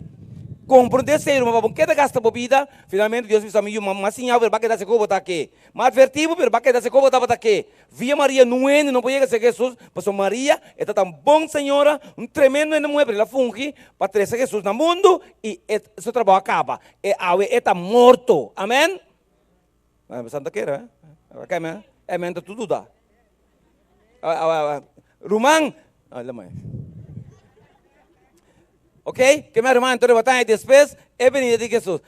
Komprondé esei, ruman, pa bo keda gasta bo bida. Finalmente Dios bisa mi, Yu, m'a siña bo, pero bo a keda hasi ku bo ta ke. M'a atvertí bo, pero bo a keda hasi ku bo tabata ke. Via Maria no hende no por yega serka Hesus, pasobra Maria e ta tan bon señora, un tremendo hende muhé, pero el a fungi pa trese Hesus na mundu i e su trabou a kaba. E awe e ta morto. Amen? Santa kere, eh? Amen ta tur duda. Ruman, ok, ke mi ruman enton riba tan despues e benida di Jesus.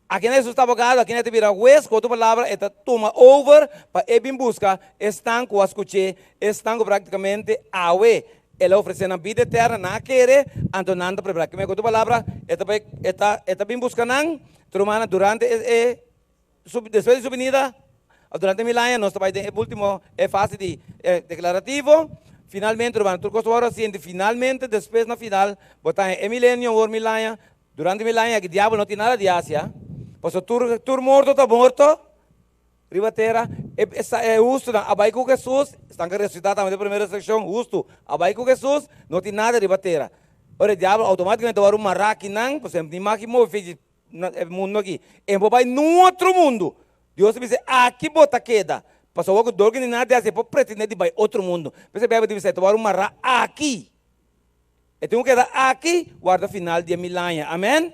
Aki na Jesus ta abogado, aki na e ta bira hues, ku otro palabra e ta tuma over pa e bin buska esnan ku a skuch'é, esnan ku praktikamente awe el a ofresé nan bida eterna, nan a kere, anto nan ta prepará. Ke mi ku otro palabra e ta bai e ta e ta bin buska nan, rumannan, durante e e Despues di su binida, of durante mil aña, nos ta bai den e ultimo e fase di e deklarativo. Finalmente, ruman, tur kos ta wòrdu hasi, finalmente, despues na final, bo ta haña e milenio awor mil aña. Durante mil aña aki diabel no tin nada di hasi, a. Pasobra tur tur morto ta morto riba tera. E e hustunan a bai ku Hesus, esnan ku a resusitá tambe den promé resurekshon, hustu a bai ku Hesus, no tin nada riba tera. Ora e diabel outomátikamente ta wòrdu mará akinan, pasobra e tin mag move fechi Na e mundu aki. E bo bai nun otro mundu. Dios ta bisa, aki bo ta keda. Pasobra ku dor ku ni nada di hasi e por pretende di bai otro mundu. P'esei Beibel ta bisa, e ta wòrdu mará aki. E tin ku keda aki warda final di e mil aña. Amen?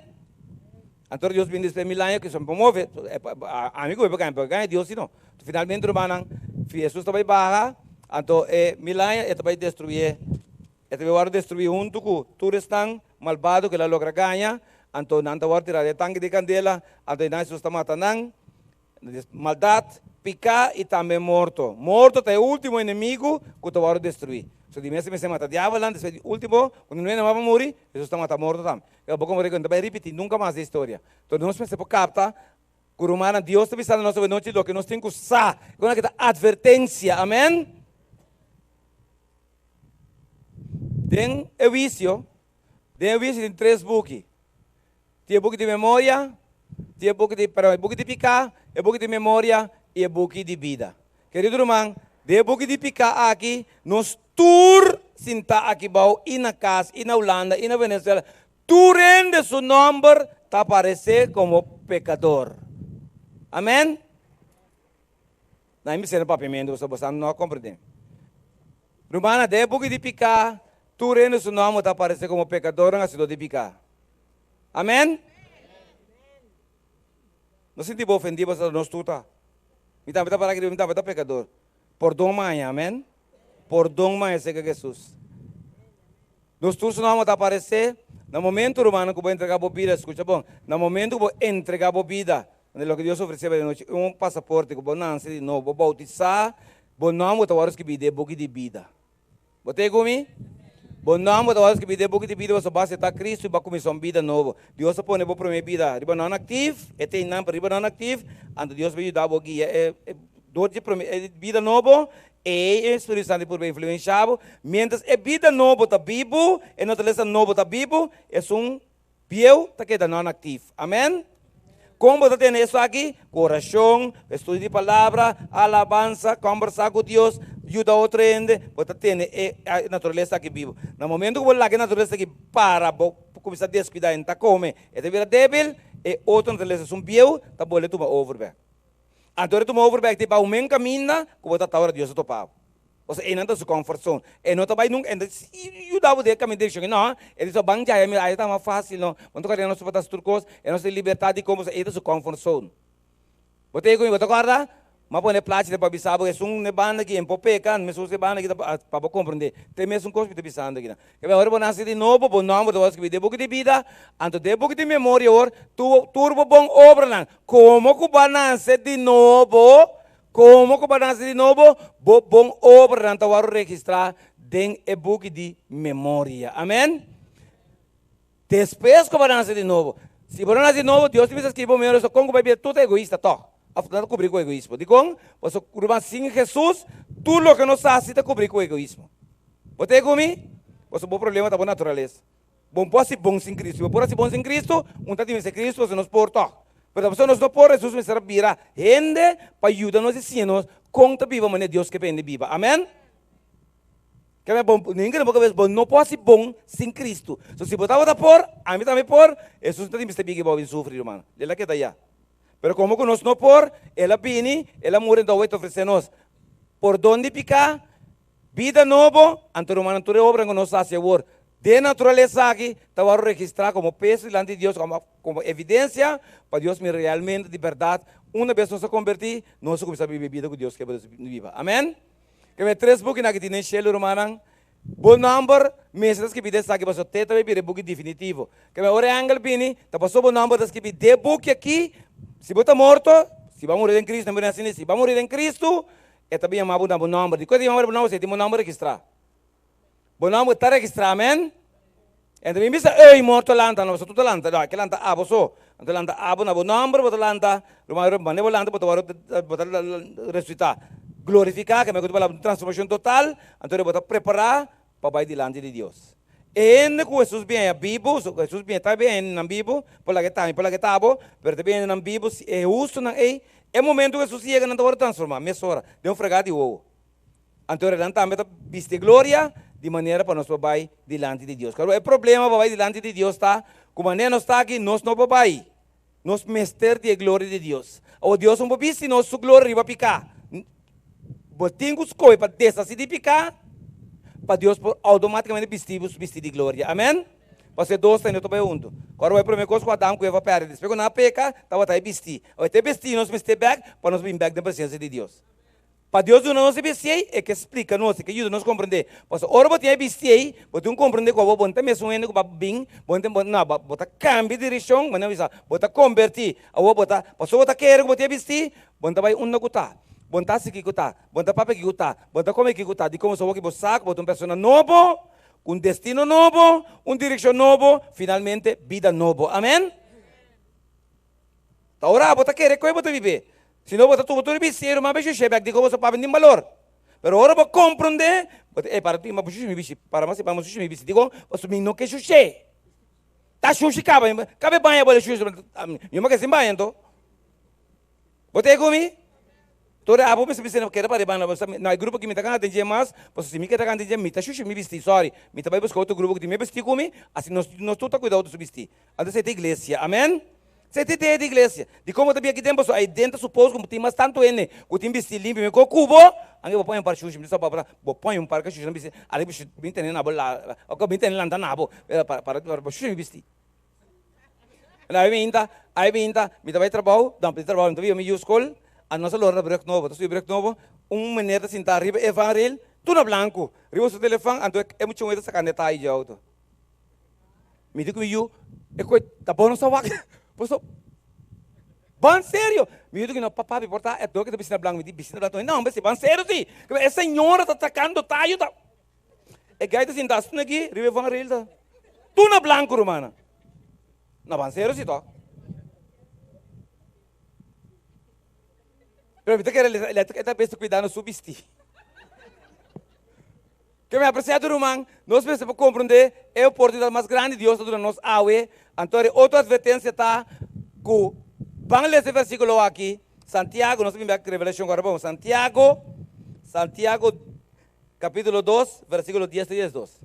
Anto Dios bini despues di mil aña, kisa mi por move. Ami ku mi por gaña, mi por gaña Dios si no. Finalmente rumannan, Hesus ta bai baha, anto e mil aña e ta bai destruye. E ta bai wòrdu destruí huntu ku tur esnan malbado ku el a logra gaña, anto nan ta wòrdu tirá den e tanki di kandela, anto einan Hesus ta mata nan. Maldat, piká i tambe morto. Morto ta e último enemigu ku ta wòrdu destruí. So di mes e mester mata diabelnan, despues di último, ku ningun hende mas pa muri, Hesus ta mata morto tambe. E bo komo rico no ta bai ripití nunka mas e historia. Enton nos mester por kapta ku rumannan Dios ta bisando nos awenochi loke nos tin ku sa, ku nan ke ta atvertensia. Amen. Den e huisio, den e huisio tin tres buki. Tin e buki di memoria, tin e buki di, perdon, e buki di piká, e buki di memoria i e buki di bida. Kerido ruman, den e buki di piká aki, nos tur sintá aki bou, i na kas, i na Hulanda, i na Venezuela, tur hende su nòmber ta aparesé komo pekador. Amèn? Na e miseria papiamentu pasobra boso no a komprendé. Rumannan, den e buki di piká, tur hende su nòmber ta aparesé komo pekadornan hasidó di piká. Amèn? No sinti bo ofendí pasobra nos tur ta. Mi tambe ta para aki riba, mi tambe ta pekador. Pordon maña, amèn? Pordon maña serka Hesus. Nos tur su nòmber ta aparesé na momentu, rumannan, ku bo entregá bo bida. Skucha bon, na momentu ku bo entregá bo bida, Di loke Dios ofresé bo den nochi, un pasaporte ku bo nanse di nobo, bo boutisá, bo nòmber ta wòrdu skibí den e buki di bida. Bo ta ku mi? Bo nòmber ta wòrdu skibí den e buki di bida pasobra bo a aseptá Kristu i bo a kuminsá un bida nobo. Dios a pone bo promé bida riba non-aktif, e ta einan pa riba non-aktif, anto Dios bai yuda bo guia e dor di e promé e bida nobo, ei e Spiritu Santu por bai influenshá bo. Miéntras e bida nobo ta bibu, e naturalesa nobo ta bibu, esun Bieu ta keda non-aktif. Amen? Kon bo ta tene esaki? Ku orashon, estudio di palabra, alabansa, kòmbersá ku Dios, yuda otro hende, bo ta tene e naturalesa aki bibu. Na momento ku bo laga e naturalesa aki para, bo kuminsá deskuidá, e no ta kome, e ta bira débil, e otro naturalesa, esun bieu, ta bolbe tuma over bèk. Anto ora e tuma over bèk, ta bai un men kaminda ku bo ta ta ora Dios ta topa bo. Pasobra einan ta su comfort zone. E no ta bai nunca, e no ta yuda bo den e caminda direccion ei, no. E di so ban djaya mira, aya ta mas facil no. Bo no ta kere nos por ta haci tur cos, e nos tin libertad di como, pasobra ei ta su comfort zone. Bo ta yega cu mi, bo ta corda? M'a pone e plachi pa bisa bo, esun n'e banda aki, e por peca, mesun e banda aki ta pa bo comprende. Ta e mesun cos mi ta bisando aki nan. Kebé ora bo nace di nobo, bo nomber ta worde scribi den e buki di bida, anto den e buki di memoria awor, tur bo bon obranan, como cu bo a nace di nobo, Komo ku bo a nase di nobo, bo bon obranan ta wòrdu registrá den e buki di memoria. Amèn. Despues ku bo a nase di nobo. Si bo no nase di nobo, Dios ta bisa skirbi bo memoria, so kon ku bo a bira tur ta egoista tòg? Òf nan ta kubrí ku egoismo. Dikon? Pasobra ruman, sin Hesus, tur loke nos hasi ta kubrí ku egoismo. Bo ta e ku mi? Pasobra bo problema ta bo naturalesa. Bo no por hasi bon sin Cristo. Si bo por hasi bon sin Cristo, un ta tin mester Cristo pasobra nos por tòg. Pero pasobra nos no por, Hesus mester a bira hende pa yuda nos i siña nos kon ta biba manera Dios ke pa hende biba. Amen? Ke bo ningun bo kabes bo no por hasi bon sin Kristu. So si bo tabata por, ami tambe por, Hesus no ta tin mester bigi bo bin sufri ruman. El a keda ya. Pero komo ku nos no por, El a bini, El a muri anto awe ta ofresé nos pordon di piká, bida nobo, anto rumannan tur e obranan ku nos hasi awor den naturalesa aki ta wòrdu registrá komo peso dilanti di Dios, komo evidensia pa Dios mira realmente di bèrdat una bes nos a kombertí, nos a kuminsá biba e bida ku Dios ke pa nos biba. Amèn. Keme tres bukinan aki tin den shelu, rumannan. Bo nòmber mester ta skibí den esaki pasobra te ta bai bira e buki definitivo. Keme ora e angel bini, ta pasobra bo nòmber ta skibí den e buki aki. Si bo ta morto, si bo a muri den Kristu, nan bira si bo a muri den Kristu, e ta bin yama bo na bo nòmber. Dikon e ta yama bo na bo nòmber? Pasobra e tin bo nòmber registrá. Bo nòmber ta registrá, amen? E ta bin bisa, Ey, morto lanta! No, pasobra tur ta lanta. No, e ke lanta abo so. Anto lanta abo na bo nòmber, bo ta lanta, ruman, manera bo lanta bo ta wòrdu, bo ta resuitá. Glorifiká, kende ku ta palabra un transformashon total, anto bo ta prepará pa bai dilanti di Dios. E hende ku Hesus bin haña bibu, Hesus bin ta bin haña hendenan bibu, por laga e ta mi, por laga e ta abo, pero ta bin haña hendenan bibu, si e hustunan ei, e momento ku Hesus yega nan ta wòrdu transformá mesora, den un fregá di wowo. Anto nan tambe ta bisti e gloria di manera pa nos por bai dilanti di Dios. Claro, e problema pa bai dilanti di Dios ta cu manera nos ta aki nos no por bai. Nos mester di e gloria di Dios. Awor Dios no por bisti nos su gloria riba pica. Bo tin cu scoge pa deshaci di pica pa Dios por automaticamente bisti bo su bisti di gloria. Amen? Pasobra e dos ta no ta bai hunto. Ora bo e prome cos cu Adam cu Eva perde despues cu nan a peca tabata e bisti. Awor te bisti nos mester bek pa nos bin bek den presencia di Dios. Pa Dios duna nos e bisti ei, e ke splika nos, e ke yuda nos komprendé. Pasobra ora bo tin e bisti ei, bo tin un komprendé ku abo bo no ta mesun hende ku bo a bin, bo no ta, no, bo ta kambia direkshon, bo no bisa, bo ta kombertí. Awor bo ta, pasobra bo ta kere ku bo tin e bisti, bo no ta bai unda ku ta, bo no ta hasi kiko ta, bo no ta papia kiko ta, bo no ta kome kiko ta, dikon pasobra awor ki bo sa ku bo ta un persona nobo, ku un destino nobo, un direkshon nobo, finalmente bida nobo. Amen? Ta ora bo ta kere koe bo ta bibé. Si no bo ta tuba tur e bisiero mas be shushe bek di koe boso papia tin balor. Pero ora bo komprondé, bo ta, ey para tin bo shushe mi bisi, para mas bo shushe mi bisi. Dikon? Pasobra mi no ke shushe. Ta shushi kaba, kaba e baña bo le shushe, mi no ke sin baña anto. Bo ta e ku mi? Tur e abo mester bisa no keda pa riba no na e grupo aki mi ta gana den dje mas pasobra si mi keda gana den dje mi ta shusha mi bisti sorry mi ta bai buska otro grupo ku tin mi bisti ku mi asi nos nos tur ta kuida otro su bisti anto esei ta iglesia amen esei ta idea di iglesia dikon bo ta bia aki den pasobra aiden ta supos ku tin mas tantu hende ku tin bisti limpi mi ko ku bo anke bo pon un par shusha mi ta sa bo pon un par ka shusha nan bisti ale bo bin tene na bo la oko bin tene lanta na bo para para bo shusha mi bisti. Ai binta, ai binta, mi ta bai trabou, dan di trabou mi ta biba mi yu skol, a nos a lora na brug nobo, ta subi brug nobo, un meneer ta sinta riba e vangrail, tur na blanku, riba su telefon, anto e muchacho ta saka detaye dje auto. Mi di ku mi yu, e koe ta bo nos a wak, paso, ban serio, mi yu di ku no, papa mi por ta e dor ku ta bisti na blanku, mi di bisti na blanku, no hombre si ban serio si, e señora ta sakando tayo ta. E gai ta sinta asina aki riba e vangrail ta tur na blanco rumannan. Na ban serio si tok. Pero mi ta kere e ta bes ta cuidando su bisti. Ke mi aprecia tur ruman, nos mester por comprende e oportunidad mas grandi Dios ta duna nos awe. Anto e otro advertencia ta cu ban lesa e versiculo aki, Santiago, nos ta bin bek Revelacion ahora bon, Santiago, Santiago Capítulo dos, versículo dies te 12.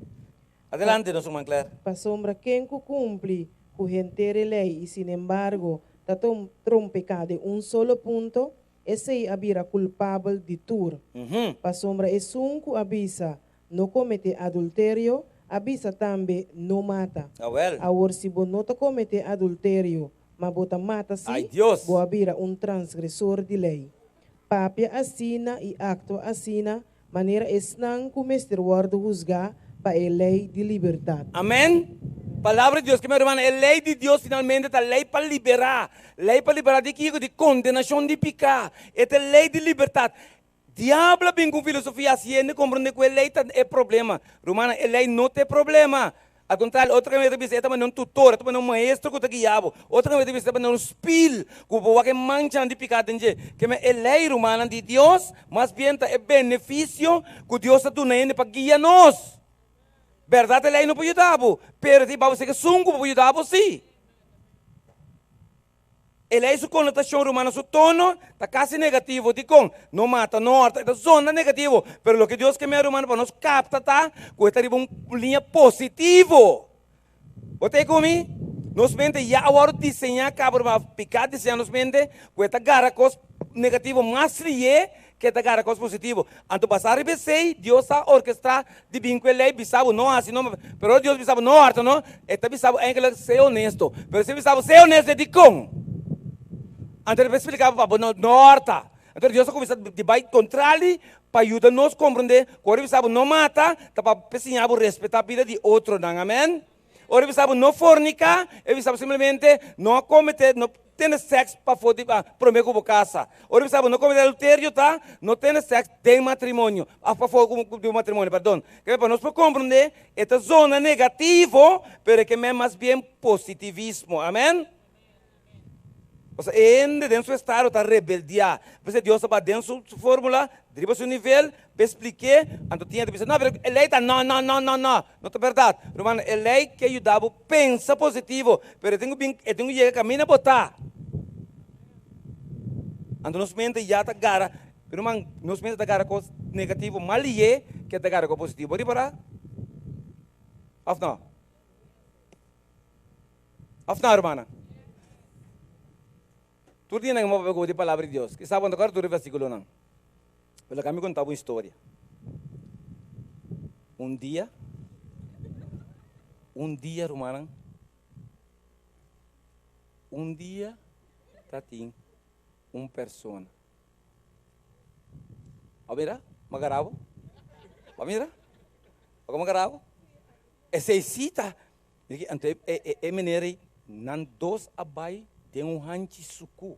Adelante, nos ruman Claire. Pasobra ken ku kumpli ku henter e lei i sinembargo ta trompeká den un solo punto, esei a bira kulpabel di tur. Pasobra esun ku a bisa, No kometé adulterio, a bisa tambe, No mata. Awor si bo no ta kometé adulterio, ma bo ta mata sí, bo a bira un transgresor di lei. Papia asina i aktua asina manera esnan ku mester wòrdu husgá pa e lei di libertat. Amen. Palabra di Dios, ke mi rumannan, e lei di Dios finalmente ta lei pa liberá. Lei pa liberá di kiko? Di kondenashon di piká. E ta e lei di libertat. Diablo a bin ku un filosofia hasi hende komprondé ku e lei ta e problema. Rumannan, e lei no ta e problema. Al kontrario, otro kaminda ta bisa e ta manera un tutor, e ta manera un maestro ku ta guia bo. Otro kaminda ta bisa e ta manera un spil ku bo por wak e manchanan di piká den dje. Keme e lei, rumannan, di Dios mas bien ta e benefisio ku Dios ta duna hende pa guia nos. Bèrdat e lei no por yuda bo, pero e ta hiba bo serka esun ku por yuda bo sí. E lei su konotashon rumano su tono ta kasi negativo. Dikon? No mata, no hòrta, e ta zona negativo. Pero loke Dios ke mira rumano pa nos kapta ta ku e ta riba un liña positivo. Bo ta ei ku mi? Nos mente ya a wòrdu diseñá kaba rumano, piká diseñá nos mente ku e ta gara kos negativo mas lié ke ta gara kos positivo. Anto basá riba esei, Dios a orkestrá di bin ku e lei bisa bo no hasi no, pero ora Dios bisa bo no hòrta no, e ta bisa bo enkele sea honesto. Pero si e bisa bo sea honesto e dikon? Anto e ta splika bo pa bo no hòrta. Anto Dios a kuminsá di bai kontrali pa yuda nos komprondé ku ora e bisa bo no mata ta pa siña bo respetá bida di otronan. Amèn. Ora e bisa bo no forniká, e bisa bo simplemente no kometé, no tene sèks pafó di promé ku bo kasa. Ora e bisa bo no kometé adulterio ta no tene sèks den matrimonio òf pafó di bo matrimonio, perdon. Kende pa nos por komprondé e ta zona negativo, pero e ke men mas bien positivismo. Amèn. Pasobra e hende den su estado ta rebeldiá. P'esei Dios ta baha den su fórmula, riba su nivel, p'e splik'é. Anto tin hende ta bisa, No, pero e lei ta no, no, no, no, no. No ta bèrdat. Rumannan, e lei ke yuda bo pensa positivo, pero e tin ku bin, e tin ku yega kaminda bo ta. Anto nos mente ya ta gara, ruman, nos mente ta gara kos negativo mas lihé ke ta gara kos positivo. Bo ripará? Òf no? Of no, hermana? Tur dia nan papia ku di palabra di Dios. Kisas bo no ta kòrda tur e versíkulonan. Pero laga mi konta bo un historia. Un dia, un dia, rumannan, un dia ta tin un persona. A mira? M'a gara bo? A mira? A komo gara bo? Esei sí ta Anto e meneer ei, nan dos a bai den un hanchi suku.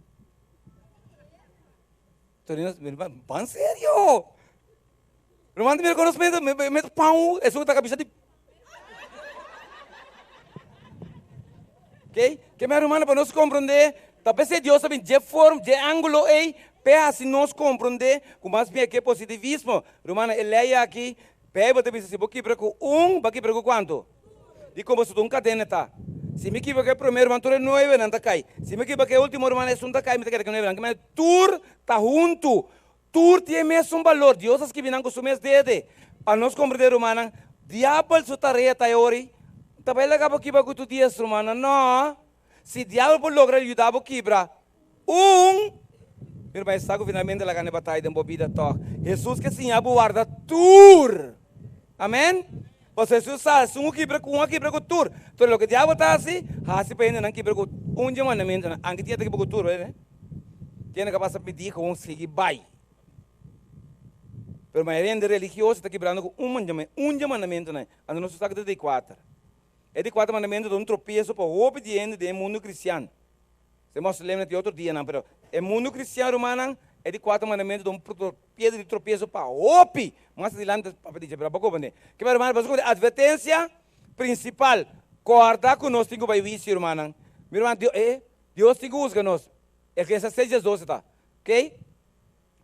Ban serio! Ruman ta mira kon nos meta, meta pau, esun ta kabisa di. Ok, ke mi rumannan pa nos komprondé, ta p'esei Dios a bin dje forma, dje ángulo ei, p'e hasi nos komprondé ku mas bien ke positivismo. Rumannan, e lei aki Bijbel ta bisa si bo kibra ku un, bo a kibra ku kuantu? Di komo su ta un kadena ta. Si mi kibra ku e promé ruman, tur e nuevenan ta kai. Si mi kibra ku e último ruman, esun ta kai, mi ta keda ku e nuevenan. Kimanera tur ta huntu, tur tin e mesun balor. Dios a skibi nan ku su mes dede. Pa nos komprendé, rumannan, diabel su tarea ta e ora ei. Ta bai laga bo kibra ku tur dies rumannan? No. Si diabel por logra yuda bo kibra Un, Mi ruman e sa ku finalmente la gana e bataya den bo bida tòg. Hesus ke siña bo warda tur. Amen? Pasobra Hesus sa, esun ku kibra ku un a kibra ku tur. Pero loke diabel ta hasi, hasi pa hendenan kibra ku un dje mandamentunan. Anke tin ta kibra ku tur, wede? Tin hende kapas ta pidi ku un sigui bai. Pero mayoria hende religioso ta kibrando ku un un dje mandamentunan. Anto nos sa ku ta di kuater. E di kuater mandamentu ta un tropieso pa hopi di hende den e mundu kristian. Se mausoleumnan tin otro dianan, pero e mundu cristian rumannan e di cuatro mandamento ta un piedra di tropieso pa hopi. Mas adelante papia di dje, pero abo comprende. Kiba rumannan, pasobra cu advertencia principal, corda cu nos tin cu bay huicio rumannan. Mi ruman, Dios, eh, Dios tin cu husga nos. Eclesiastes 6 diesdoce ta, ok?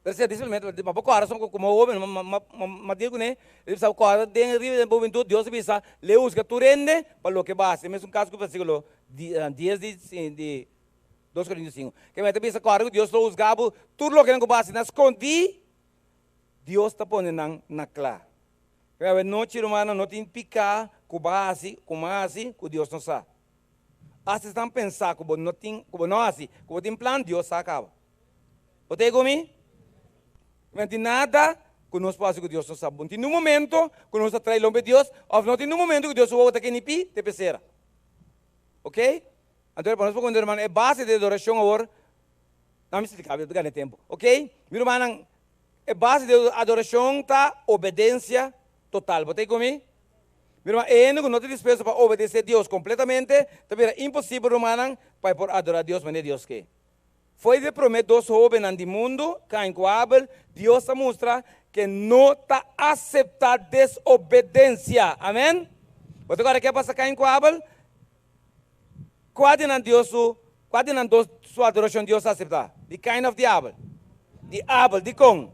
Pero si a simplemente pa bo kòrda som komo hoben ma dil kuné e bisa bo kòrda den riba den bo hubentud Dios a bisa lei husga tur hende pa loke bo hasi mesun kaso ku versíkulo dies di di dos Korintios sinku ke mester bisa kòrda ku Dios lo husga bo tur loke nan ku bo hasi na skondí Dios ta pone nan na kla. Awe nochi rumannan no tin piká ku bo a hasi ku mi a hasi ku Dios no sa. Asta esnan pensa ku bo no tin ku bo no hasi ku bo tin plan Dios sa kaba. Bo ta ku mi? No tin nada ku nos por hasi ku Dios no sa. No tin niun momento ku nos ta trai lombe Dios òf no tin niun momento ku Dios su wowo ta kenipi te pesera. Ok? Anto pa nos por konta ruman e base di adorashon awor, nan mi splika mi ta gana tempu. Ok? Mi rumannan, e base di adorashon ta obedensia total. Bo ta ku mi? Mi ruman, e hende ku no ta dispuesto pa obedesé Dios kompletamente ta bira imposibel rumannan pa e por adorá Dios manera Dios ke. Foi di e promé dos hóbennan di mundu, Kain ku Abel, Dios a mustra ku e no ta aseptá desobedensia. Amèn? Bo ta kòrda ke a pasa Kain ku Abel? Kua di nan Dios su, kua di nan dos su adorashon Dios a aseptá? Di Kain òf di Abel? Di Abel. Dikon?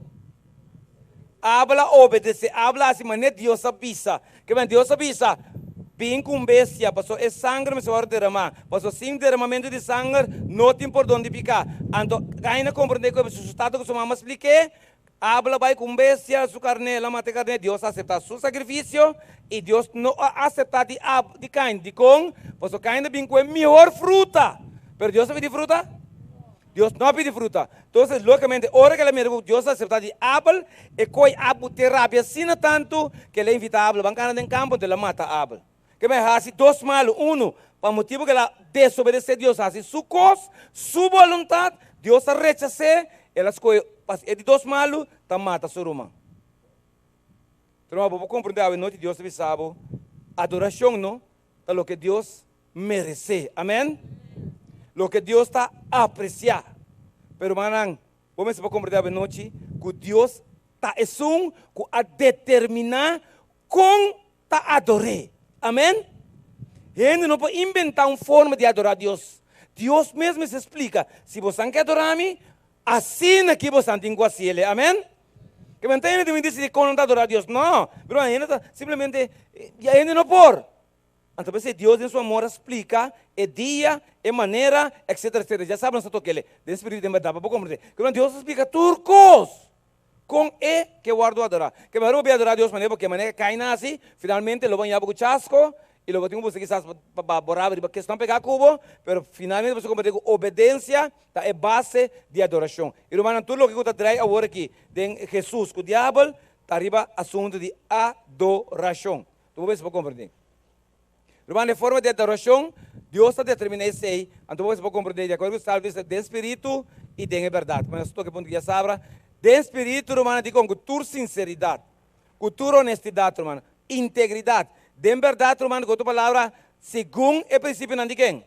Abel a obedesé. Abel a hasi manera Dios a bisa. Ke men Dios a bisa? Bin ku un bestia, pasobra e sanger mester wòrdu deramá, pasobra sin deramamentu di sanger no tin pordon di piká. Anto Kain a komprendé ku e su tata ku su mama a splik'é, Abel a bai ku un bestia, su karné, el a mata e karné, Dios a aseptá su sakrifisio i Dios no a aseptá di di Kain. Dikon? Pasobra Kain a bin ku e mihor fruta. Pero Dios a pidi fruta? Dios no a pidi fruta. Entonces, lógicamente, ora ku el a mira ku Dios a aseptá di Abel, e koi Abel te rabia asina tantu ku el a invitá Abel ban kana den kampo, anto el a mata Abel. Ke men hasi dos malu, unu, pa motibu ku el a desobedesé Dios, hasi su kos, su boluntat, Dios a rechas'é, el a skohe pa e di dos malu ta mata su ruman. Pero bo por komprendé awe nochi Dios ta bisa bo, adorashon no ta loke Dios meresé. Amèn? Loke Dios ta apresiá. Pero rumannan, bo mester por komprendé awe nochi ku Dios ta esun ku a determiná kon ta ador'é. Amèn? Hende no por inventá un forma di adorá Dios. Dios mes mester splika, Si bosan ke adorá mi, asina ki bosan tin ku hasiel. Amèn? Ke men ta hende tin disidí kon nan ta adorá Dios. No, pero hende ta simplemente, ya hende no por. Anto p'esei Dios den su amor a splika e dia, e manera, etcetera, etcetera. Ya saba nos ta tok'el den spiritu i den bèrdat pa bo komprendé. Ke men Dios a splika tur kos. Kon e ke wòrdu adorá. Ke mehor bo bin adorá Dios manera bo ke, manera Kain a hasi, finalmente lo bo haña bo ku chasko i lo bo tin ku buska kisas pa bo rabia riba kesnan pegá ku bo, pero finalmente bo ta komprendé ku obedensia ta e base di adorashon. I rumannan, tur loke ku ta drai awor aki den Hesus ku diabel ta riba asuntu di adorashon. Tur bo mester por komprendé. Ruman, e forma di adorashon, Dios ta determiná esei, anto bo mester por komprendé di akuerdo ku Salmo bisa, den spiritu i den e bèrdat. Kuma nos toka e punto djasabra, den spiritu, rumannan, dikon? Ku tur sinseridat, ku tur honestidat, rumannan, integridat, den bèrdat, rumannan, ku otro palabra, segun e prinsipionan di ken?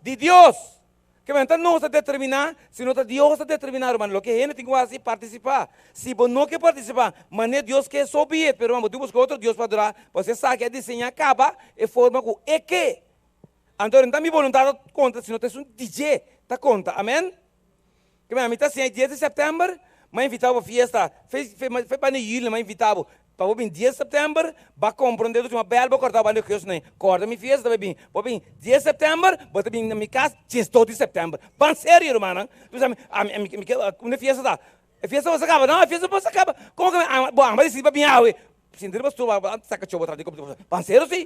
Di Dios. Ke men ta nos ta determiná, sino ta Dios ta determiná, ruman. Loke hende tin ku hasi, partisipá. Si bo no ke partisipá, manera Dios ke, so be it. Pero ruman, bo tin ku buska otro Dios pa adorá, pasobra esaki a diseñá kaba e forma ku e ke. Anto no ta mi boluntat ta konta, sino ta esun di dje ta konta. Amen? Ke men, ami ta siña dies di sèptèmber, m'a invitá bo pa fiesta. Fe, fe, fe banda di yüli m'a invitá bo. Pa bo bin dies sèptèmber, ba komprondé tur suma bèl bo kòrta bo banda di Geus nei. Kòrda mi fiesta ta bai bin. Bo bin dies sèptèmber, bo ta bin na mi kas diesdos di sèptèmber. Ban serio rumannan. Tu sa mi, ami, ami, mi ke, unda e fiesta ta? E fiesta por sa kaba? No, e fiesta por sa kaba. Komo ke mi, bo amba disidi pa bin awe? Sinti riba stoel, bo a saka tjou bo tras di komputer. Ban serio si.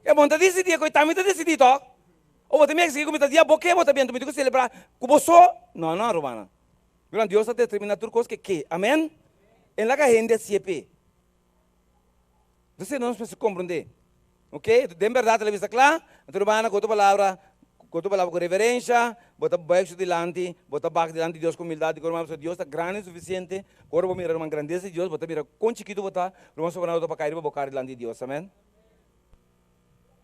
E bo no ta disidí, e koe tambe ta disidí tòg. O bo ta mi eksigi ku mi ta dia bo ke bo ta bin, anto mi tin ku selebrá ku bo so? No, no, rumannan. Miran, Dios ta determiná tur kos ke ke. Amèn. E laga hende hasié p'e. Entonces nos mester komprondé. Oke, den bèrdat el a bisa kla, anto rumannan, ku otro palabra, ku otro palabra, ku reverensha, bo ta buig su dilanti, bo ta bak dilanti di Dios ku humildat di kor, pasobra Dios ta grandi i sufisiente. Ora bo mira, ruman, grandesa di Dios, bo ta mira kon chikitu bo ta, ruman, sobrando bo ta pa kai riba bo kara dilanti di Dios. Amèn.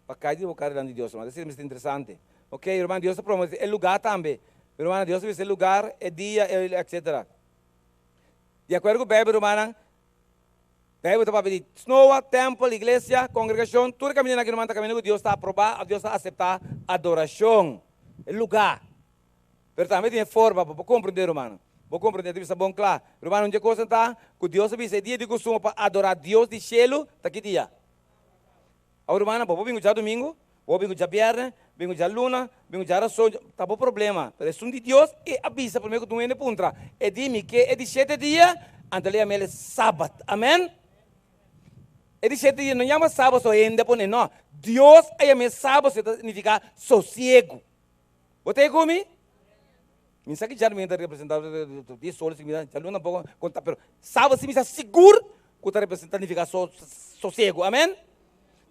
Pa kai di bo kara dilanti di Dios, ruman. Esei mester interesante. Ok, ruman, Dios ta promete e lugá tambe. Rumannan, Dios ta bisa e lugar, e dia, e etcetera. Di akuerdo ku Beibel, rumannan, Beibel ta papia di snoa, tèmpel, iglesia, kongregashon, tur e kamindanan aki, ruman, ta kaminda ku Dios ta aprobá òf Dios ta aseptá adorashon. E lugá. Pero tambe tin e forma pa bo komprendé, rumannan. Bo komprendé, ta bisa bon kla. Rumannan, un di e kosnan ta ku Dios a bisa e dia di kustumber pa adorá Dios di shelu ta ki dia? Awor rumannan, bo por bin ku djadumingu, bo por bin ku djabièrnè, bin ku djaluna, bin ku djarason, ta bo problema. Pero esun di Dios, e a bisa promé ku tur hende puntra, e di mi ke e di shete dia, anto lo yama el e sabat. Amèn? E di shete dia no yama sabat so hende a pone, no. Dios a yama e sabat, so e ta signifiká sosiegu. Bo ta ei ku mi? Mi sa ki djadumingu ta representá di sol, djaluna tampoco konta, pero sabat si mi sa sigur Ku ta representá nifiká sosiegu. Amèn?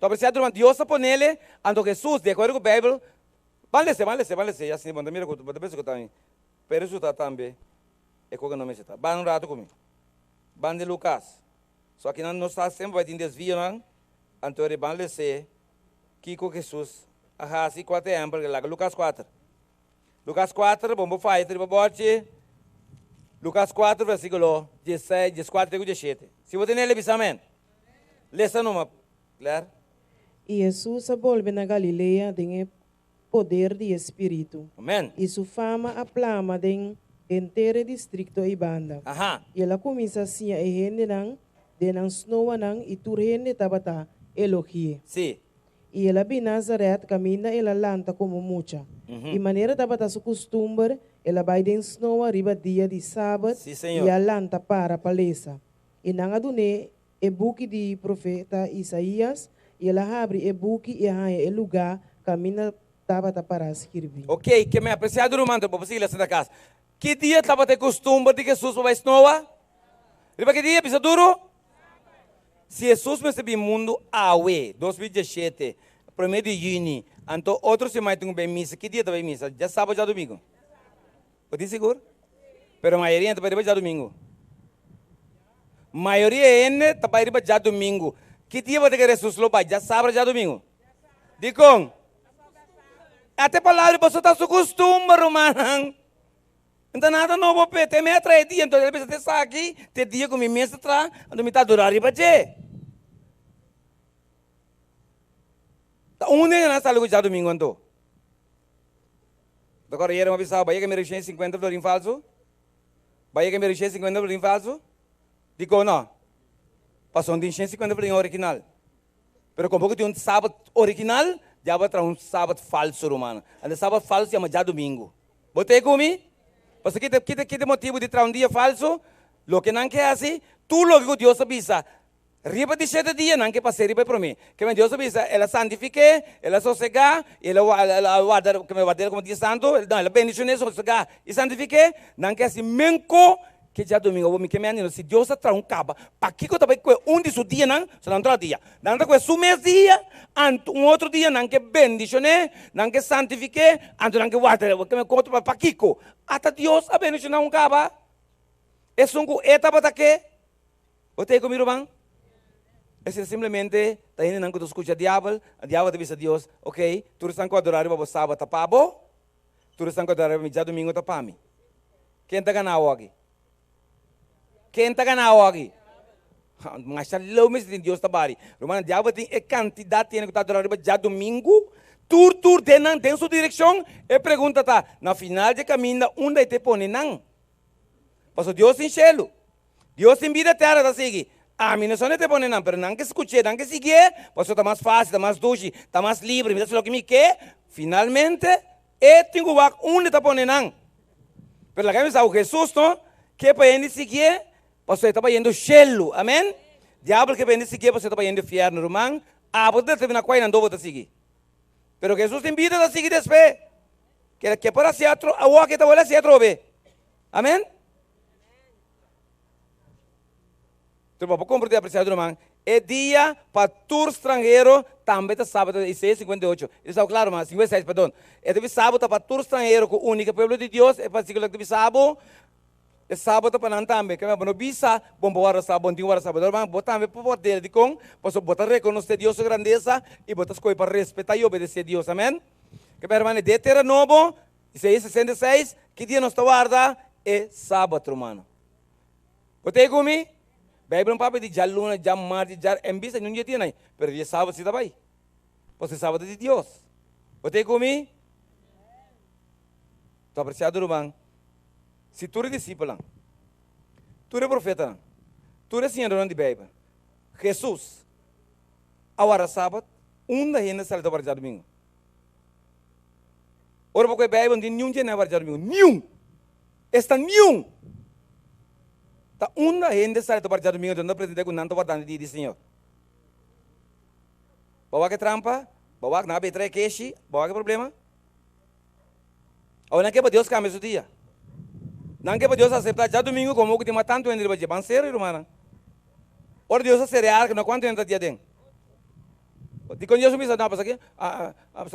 Ta apresiá durante Dios a ponele, anto Hesus, di akuerdo ku Beibel, ban lese, ban lese, ban lese, ya si bo ta mira ku bo ta pensa ku ta mi, pero resultá tambe e ku no mester ta. Ban un ratu ku mi. Ban di Lukas. So akinan nos ta semper bai tin desvionan, anto eri ban lese kiko Hesus a hasi, kua ta e ehèmpel ke laga. Lukas kuater. Lukas kuater, bon bo faya ta riba bòrchi. Lukas kuater versíkulo diesseis, dieskuater te ku dieshete. Si bo tene el, bisa amèn. Lesa numa, Claire. I Hesus a bolbe na Galilea den e poder di e Spiritu. Amèn. I su fama a plama den henter e distrikto ei banda. Aha. I el a kuminsá siña e hendenan den nan snoanan, i tur hende tabata. elogi'é. Sí. I el a bin Nazaret, kaminda el a lanta komo mucha. I manera tabata su kustumber, el a bai den snoa riba dia di sabat Sí, señor. i a lanta para pa lesa. I nan a dun'é e buki di profeta Isaías, i el a habri e buki i a haña e lugá kaminda tabata pará skirbí. Ok, ke mi apresiado ruman, bo por sigui lesa na kas. Ki dia tabata e kustumber di Hesus pa bai snoa? Riba ki dia? Bisa duru. Si Hesus mester bin mundu awe, 2017, promé di yüni, anto otro siman e tin ku bai misa, ki dia ta bai misa? Djasabado o djadumingu? Bo tin sigur? Pero mayoria hende ta bai riba djadumingu. Mayoria hende ta bai riba djadumingu. Ki dia bo ta kere Hesus lo bai? Djasabra o djadumingu? Dikon? Ata e palabra di boso ta su kustumber, rumannan. N ta nada nobo p'e. Te mi a traha e dia, anto el a bisa, Te esaki ta e dia ku mi mes ta traha, anto mi ta adorá riba dje. Ta un den nan sali ku djadumingu anto. Ta kòrda yera mi a bisa bo, bai yega mi rishon e sinkuenta florin falsu? Bai yega mi rishon e sinkuenta florin falsu? Dikon no? Pasobra no tin 150 florin original. Pero como ku tin un sabat original, diabel a traha un sabat falso, rumannan. Anto e sabat falso yama djadumingu. Bo ta e ku mi? Pasobra kita kita kita motibu di traha un dia falso? Loke nan ke hasi, tur loke ku Dios a bisa riba di shete dia, nan ke pas'é riba e promé. Kimen Dios a bisa, El a santifik'é, El a sosegá, i El a El a warda, kimen ward'é komo dia santu, no, El a bendishon'é, sosegá i santifik'é, nan ke hasi menko Ke djadumingu awor mi ke mi anino si Dios a traha un kaba, pakiko ta bai kue un di su dianan? So nan traha dia. Nan ta kue su mes dia, anto un otro dia nan ke bendishon'é, nan ke santifik'é, anto nan ke warda ke mi kontra pa pakiko? Ata Dios a bendishoná un kaba, esun ku e tabata ke. Bo ta ei ku mi ruman? Esei simplemente ta hendenan ku ta skucha diabel, diabel ta bisa Dios, ok, tur esnan ku adorá riba bo sabat ta pa bo, Tur esnan ku a dora riba mi djadumingu ta pa mi. Ken ta gana awoki? Ken ta gana awoki? Masha leu mester tin Dios ta bari. Rumannan, diabel tin e kantidat hende ku ta adora riba djadumingu. Tur tur den nan den su direkshon. E pregunta ta, na final di e kaminda unda e ta pone nan? Pasobra Dios tin shelu. Dios tin bida eterno ta sigui. Ami no sa unda e ta pone nan, pero nan ke skuch'é, nan ke siguié, pasobra ta mas fásil, ta mas dushi, ta mas libre, mi ta hasi loke mi ke. Finalmente, e tin ku wak unda e ta pone nan. Pero laga mi sa ku Hesus no ke pa hende siguié, pasobra e ta bayendo shelu. Amen? Diabel ke pa hende siguié, pasobra e ta bayendo fièrnu. Ruman, abo ta determiná kua nan do bo ta sigui. Pero Hesus tin bida ta sigui despues. Ke por hasi atro, awor ke ta wòrdu hasi atrobe. Amen? Tur bo por komprendé, apresiado ruman, e dia pa tur stranhero tambe ta sábado, Isaías 58. E ta bisa bo klaro, ruman, 56, perdon. E ta bisa bo ta pa tur stranhero ku únika pueblo di Dios, e versíkulo ta bisa bo, e sábado ta pa nan tambe. Keme bo no bisa, bon bo warda sábado, bon tin warda sábado. Ruman, bo tambe por ward'é. Dikon? Pasobra bo ta rekonosé Dios su grandesa i bo ta skohe pa respetá i obedesé Dios. Amèn? Keme, ruman, den e tera nobo, Isaías 66, ki dia nos ta warda? E sabat, rumannan. Bo ta ei ku mi? Beibel no papia di djaluna, djamarti, djar, en bista niun dia tin ai, pero dia sabat si ta bai. Pasobra e sabat ta di Dios. Bo ta ei ku mi? Tu apresiado ruman, si tur e disipelnan, tur e profetanan, tur e siñadornan di Beibel, Hesus a warda sabat, unda hende sali ta warda djadumingu? Ora bo kohe Beibel no tin niun dje na warda djadumingu, niun! Esta niun! Ta unda hende sali ta warda djadumingu, nan ta pretende ku nan ta wardando e dia di Señor. Bo wak e trampa? Bo wak nan a betra e keshi? Bo wak e problema? Awor nan ke pa Dios kambia su dia. Nan ke pa Dios aseptá djadumingu komo ku tin mas tantu hende riba dje. Ban serio, rumannan. Ora Dios a sera e arka, no kuantu hende ta dia aden? Dikon Dios a bisa, no, pasaki,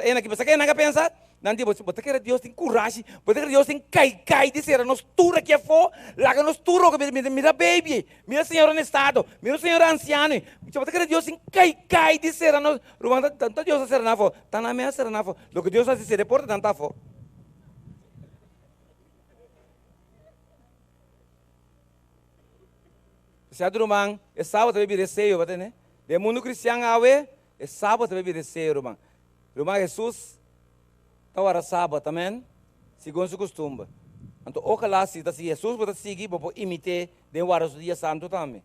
e nan ki, pasaki e nan a pensa, nan di, bo ta kere Dios tin kurashi, bo ta kere Dios tin kai kai di sera nos tur aki afó, laga nos tur roga, mira, mira baby, mira señora na estado, mira señora ansiano, bo ta kere Dios tin kai kai di sera nos, ruman, ta Dios a sera nan afó, ta nan mes a sera nan afó, loke Dios a hasi sera e porta nan ta afó. Cierto ruman, e sábado ta bay bira e seyo, bo ta tende? Den mundu cristian awe, e sábado ta bay bira e seyo, ruman. Ruman, Jesus ta wara sábado, amen? Segun su costumber. Anto ojalá si ta si Jesus bo ta sigui, bo por imité den wara su dia santo tambe.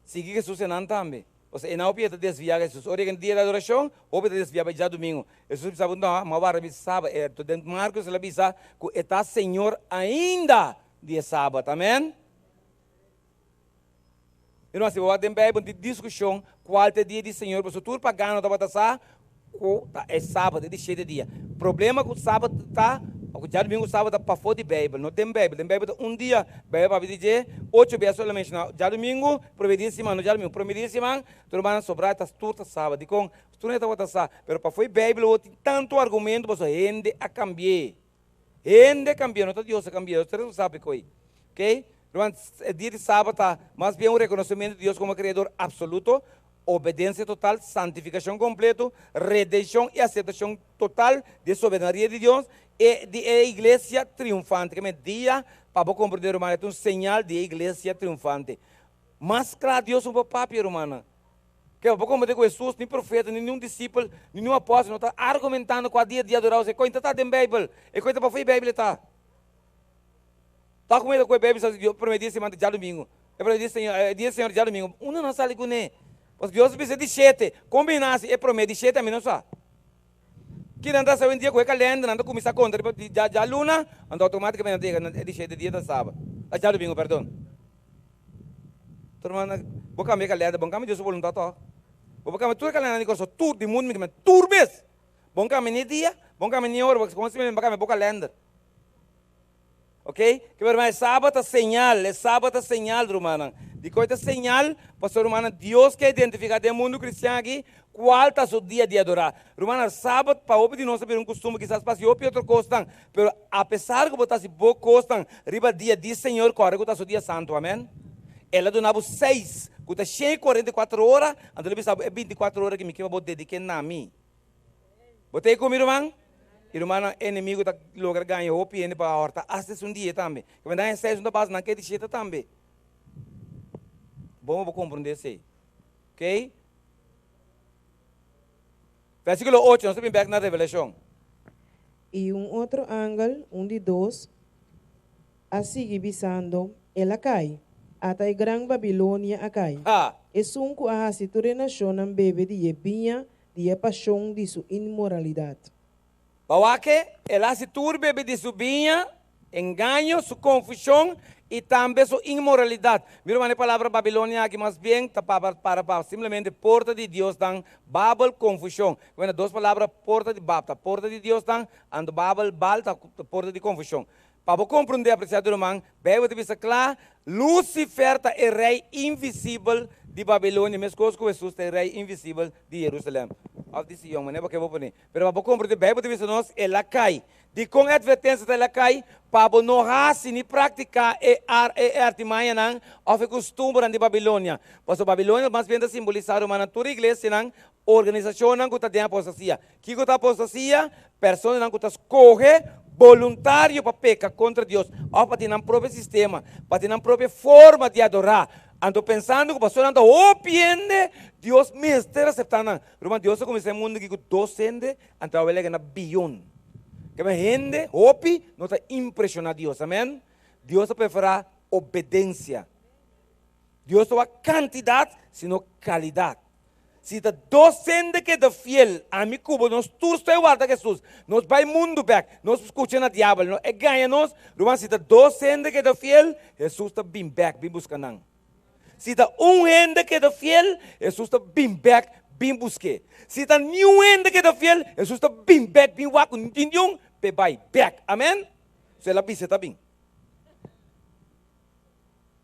Sigui Jesus enan tambe. Pasobra e nan hopi e ta desviá Hesus. Ora yega dia di adorashon, hopi ta desviá bai djadumingu. Hesus bisa bo, No, mi a warda mi sabat. E to den Markus el a bisa ku e ta Señor ainda di e sabat. Amen. I no, si bo wak den Beibel tin diskushon kual ta e dia di Señor, pasobra tur pagano tabata sa ku ta e sabat, e di shete dia. Problema ku sabat ta, ku djadumingu ku sabat ta pafó di Beibel, no den Beibel. Den Beibel ta un dia, Beibel papia di dje ocho bes solamente menshoná djadumingu, promé dia di siman, no djadumingu, promé dia di siman, tur rumannan sobrá ta tur ta sabat. Dikon? Tur hende tabata sa, pero pafó di Beibel awor tin tantu argumento pasobra hende a kambi'é. Hende kambia, no ta Dios a kambia, Dios ta responsabel ku ei. Ok? Ruman, e dia di sabat ta mas bien un rekonosementu di Dios komo Kreador apsoluto, obedensia total, santifikashon kompleto, redenshon i aseptashon total di e soberania di Dios i di e iglesia triunfante. Keme dia, pa bo komprendé, ruman, e ta un señal di e iglesia triunfante. Mas kla Dios no por papia, rumannan. Ke bo komprendé ku Hesus, ni profeta, ni niun disipel, ni niun apòstel no ta argumentando kua dia di adorá José. E koi ta ta den Beibel. E koi ta pafó e Beibel e ta. Ta ku meda ku e Beibel sa di promé dia di semana ta djadumingu. E promé dia Señor, e dia di Señor djadumingu. Unda nan sali kuné? Pasobra Dios a bisa di shete. Kon bin nasi e promé di shete ami no sa. Kinan ta sa awendia ku e kalender nan ta kuminsá konta riba di djaluna, anto outomátikamente nan ta yega na e di shete dia ta saba, djadumingu pèrdon. Tur ruman, bo kambia e kalender, bo no kambia Dios su boluntat tòg. Bo por kambia tur e kalendernan di Kòrsou, tur, di mundu mi kambia tur bes. Bo no kambia ni dia, bo no kambia ni ora, bo simplemente bo kambia bo kalender. Ok, ke ruman e sabat ta señal, e sabat ta señal rumannan. Dikon e ta señal? Pasobra rumannan Dios ke identifiká den mundu kristian aki kual ta su dia di adorá. Rumannan sabat pa hopi di nos a bira un kustumber kisas pa hasi hopi otro kosnan, pero apesar ku bo ta hasi bo kosnan riba dia di Señor kòrda ku ta su dia santu, amen. El a duna bo seis ku ta 144 ora, anto el a bisa bo e 24 ora ki mi ke pa bo dediké na mi. Bo ta ei ku mi, ruman? I rumannan, e enemigu ta logra gaña hopi hende pa hòrta asta esun dia tambe. Ke nan e seis no ta basa, nan ke di shete tambe. Bon pa bo komprondé esei. Oké? Versíkulo ocho, nos ta bin bèk na Revelashon. I un otro angel, un di dos, a sigui bisando, El a kai! Ata e gran Babilonia a kai! Ha! Esun ku a hasi tur e nashonnan bebe di e biña di e pashon di su inmoralidat. Bawake, el hasi tur bebe di su biña, engaño, su konfushon i tambe su inmoralidat. Mira wak e palabra Babilonia aki mas bien ta para pa simplemente porta di diosnan, Babel, konfushon. Bueno, dos palabra porta di Bab ta porta di diosnan, anto Babel, Baal ta porta di konfushon. Pa bo komprondé, apresiado ruman, Beibel ta bisa kla, Lusifer ta e rei invisibel di Babilonia, meskos ku Hesus ta e rei invisibel di Yerusalèm, òf di Sion, manera bo ke bo pone. Pero pa bo komprondé, Beibel ta bisa nos, El a kai. Dikon e atvertensia ta el a kai? Pa bo no hasi ni praktiká e e artimañanan òf e kustumbernan di Babilonia. Pasobra Babilonia mas bien ta simbolisá, rumannan, tur iglesianan, organisashonnan ku ta den apostasia. Kiko ta apostasia? Personanan ku ta skohe boluntario pa peka kontra Dios òf pa tin nan propio sistema, pa tin nan propio forma di adorá. Anto pensando ku pasobra nan ta hopi hende, Dios mester aseptá nan. Ruman, Dios a kuminsá e mundu aki ku dos hende, anto awe lege na biyon. Keme hende hopi no ta impreshoná Dios. Amèn? Dios ta preferá obedensia. Dios no wak kantidat, sino kalidat. Si ta dos hende keda fiel, ami ku bo, nos tur stoi warda Jesus. Nos bai mundu bek, nos skucha na diabel, no e gaña nos. Ruman, si ta dos hende keda fiel, Jesus ta bin bek bin buska nan. Si ta un hende keda fiel, Jesus ta bin bek bin busk'é. Si ta niun hende keda fiel, Jesus ta bin bek bin wak ku niun p'e bai bek. Amen? So el a bisa e ta bin.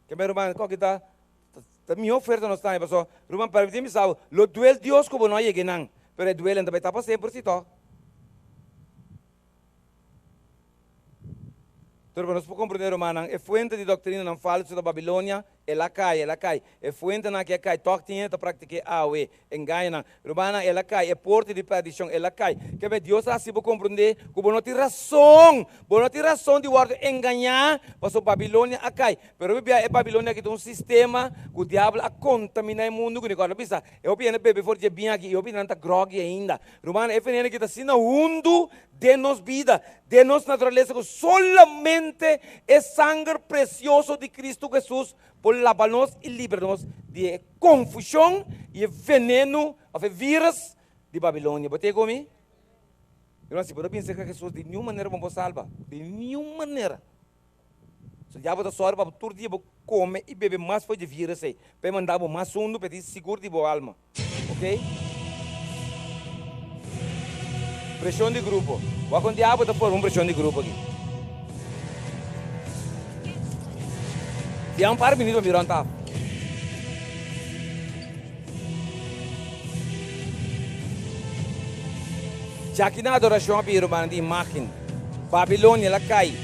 Kemey ruman, koki ta Ta mihó oferta nos taña pasobra ruman permití mi sa bo lo duel Dios ku bo no a yega einan pero e duelen ta bai ta pa semper si tòg. Tur nos por komprendé rumannan e fuente di doktrinanan falsu ta Babilonia el a kai el a kai e fuentenan aki a kai tòg tin hende ta praktik'é awe Engañonan. Rumannan, el a kai. E porta di perdishon, el a kai. Kebe Dios a hasi bo komprendé ku bo no tin rason. Bo no tin rason di wòrdu engañá, pasobra Babilonia a kai. Pero hopi bia e Babilonia aki ta un sistema ku diabel a kontaminá e mundu kuné. Kòrda bisa, e hopi hende bebe for dje biña aki i hopi nan ta grògi ainda. Rumannan, e veneno aki ta asina hundu den nos bida, den nos naturalesa ku solamente e sanger presioso di Kristu Hesus por laba nos i libra nos di e konfushon. i e veneno òf e vírus di Babilonia. Bo ta ku mi? Hermano, si bo no bin serka Hesus, di niun manera bo no por salba. Di niun manera. So diabel ta sòru pa bo tur dia bo kome i bebe mas for di vírus ei, pa e manda bo mas hundu pa e tin sigur di bo alma. Ok? Preshon di grupo. Wak kon diabel ta forma un preshon di grupo aki. Fia un par minuto pa mi rònt af. Djaki nan adorashon a bira rumannan di imágen. Babilonia la kai.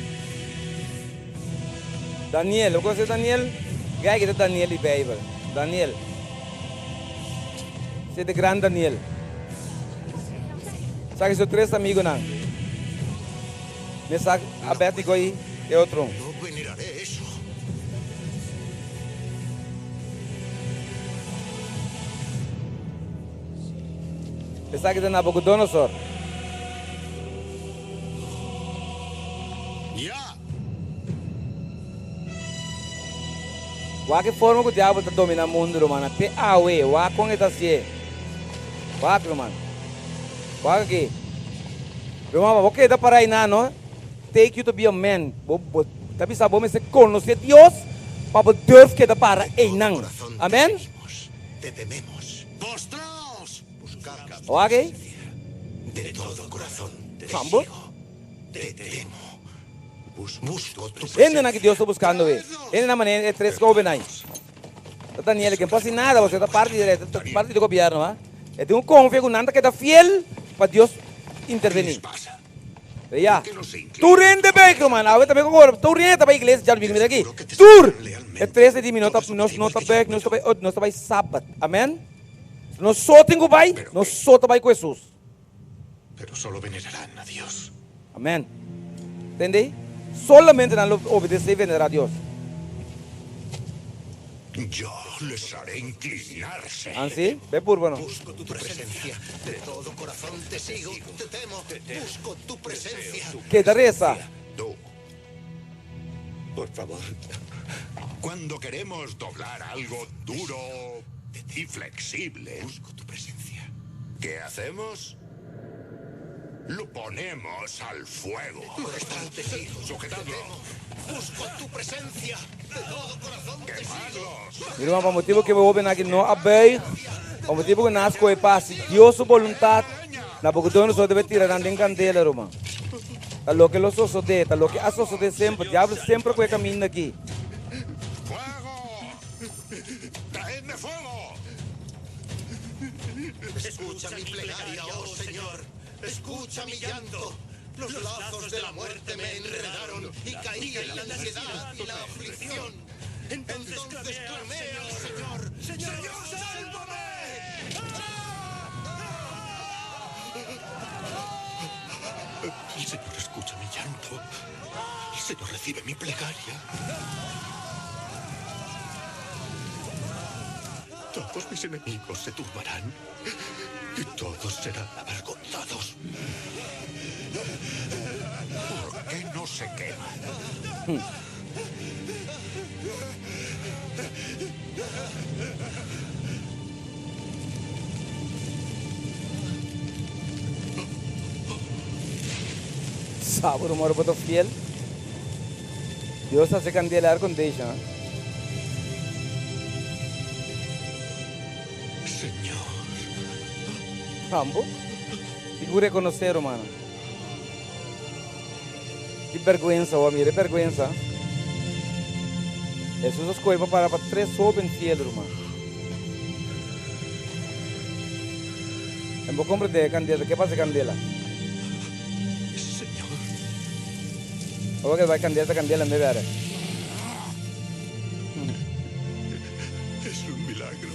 Daniel, bo konosé Daniel? Gei ki ta Daniel di Beibel. Daniel. Esei ta gran Daniel. Sa ki su tres amigunan, Mesak, Abednego i e otro un. Esaki ta Nabucodonosor. Wak e forma ku diabel ta dominá mundu, rumannan. Te awe, wak kon e ta hasié. Wak, ruman. Wak aki. Ruman, pa bo keda pará einan, no take you to be a man. Bo, bo ta bisa bo mester konosé Dios pa bo durf keda para einan. Amen? Wak ei. Hambo. Hendenan ki Dios ta buskando e. Hendenan manera e tres hobennan ei. Ta Daniel ken por hasi nada pasobra e ta parti di e ta parti di gobierno a. E tin ku konfia ku nan ta keda fiel pa Dios interveni. Pero ya. Tur hende bay ruman awe tambe ku ora tur hende ta bay iglesia djadumingu mira aki. Tur! E tres di mi no ta nos no ta bay nos ta bay nos ta bay sabat. Amen. Nos so tin ku bay nos so ta bay ku Hesus. Pero solo venerarán a Dios. Amén. Tende? Solamente nan lo obedece y venera a Dios. Yo les haré inclinarse. Ansi, be purba no. Busco tu presencia. De todo corazón te sigo, te temo, busco tu presencia. Keda reza. Tú. Por favor. Cuando queremos doblar algo duro y flexible. Busco tu presencia. ¿Qué hacemos? Lo ponemos al fuego. Majestad, te sigo. Sujetadlo. Busco tu presencia. De todo corazón te sigo. Mi ruman, pa motibu ku e hóben aki no a buig, pa motibu ku nan a skohe pa hasi Dios su boluntat, Nabucodonosor debe tira nan den kandela, ruman. Ta loke lo sosodé, ta loke a sosodé semper. Diablo semper ku e kaminda aki. Fuego! Traedme fuego! Escucha mi plegaria, oh Señor, escucha mi llanto. Los lazos de la muerte me enredaron y caí en la ansiedad y la aflicción. Entonces clamé al Señor, Señor, sálvame! El Señor escucha mi llanto. El Señor recibe mi plegaria. Todos mis enemigos se turbarán y todos serán avergonzados. ¿Por qué no se quema? Sa bo rumor bo ta fiel? Dios haci candela air condition. Señor. Tambo tin cu reconoce rumannan. Ki berguensa bo a mira, e berguensa. Hesus a scoge pa para pa tres hoben fiel ruman. En bo comprende e candela, ke pasa e candela? Señor. Ora ke bai candela ta candela en bebe. Es un milagro.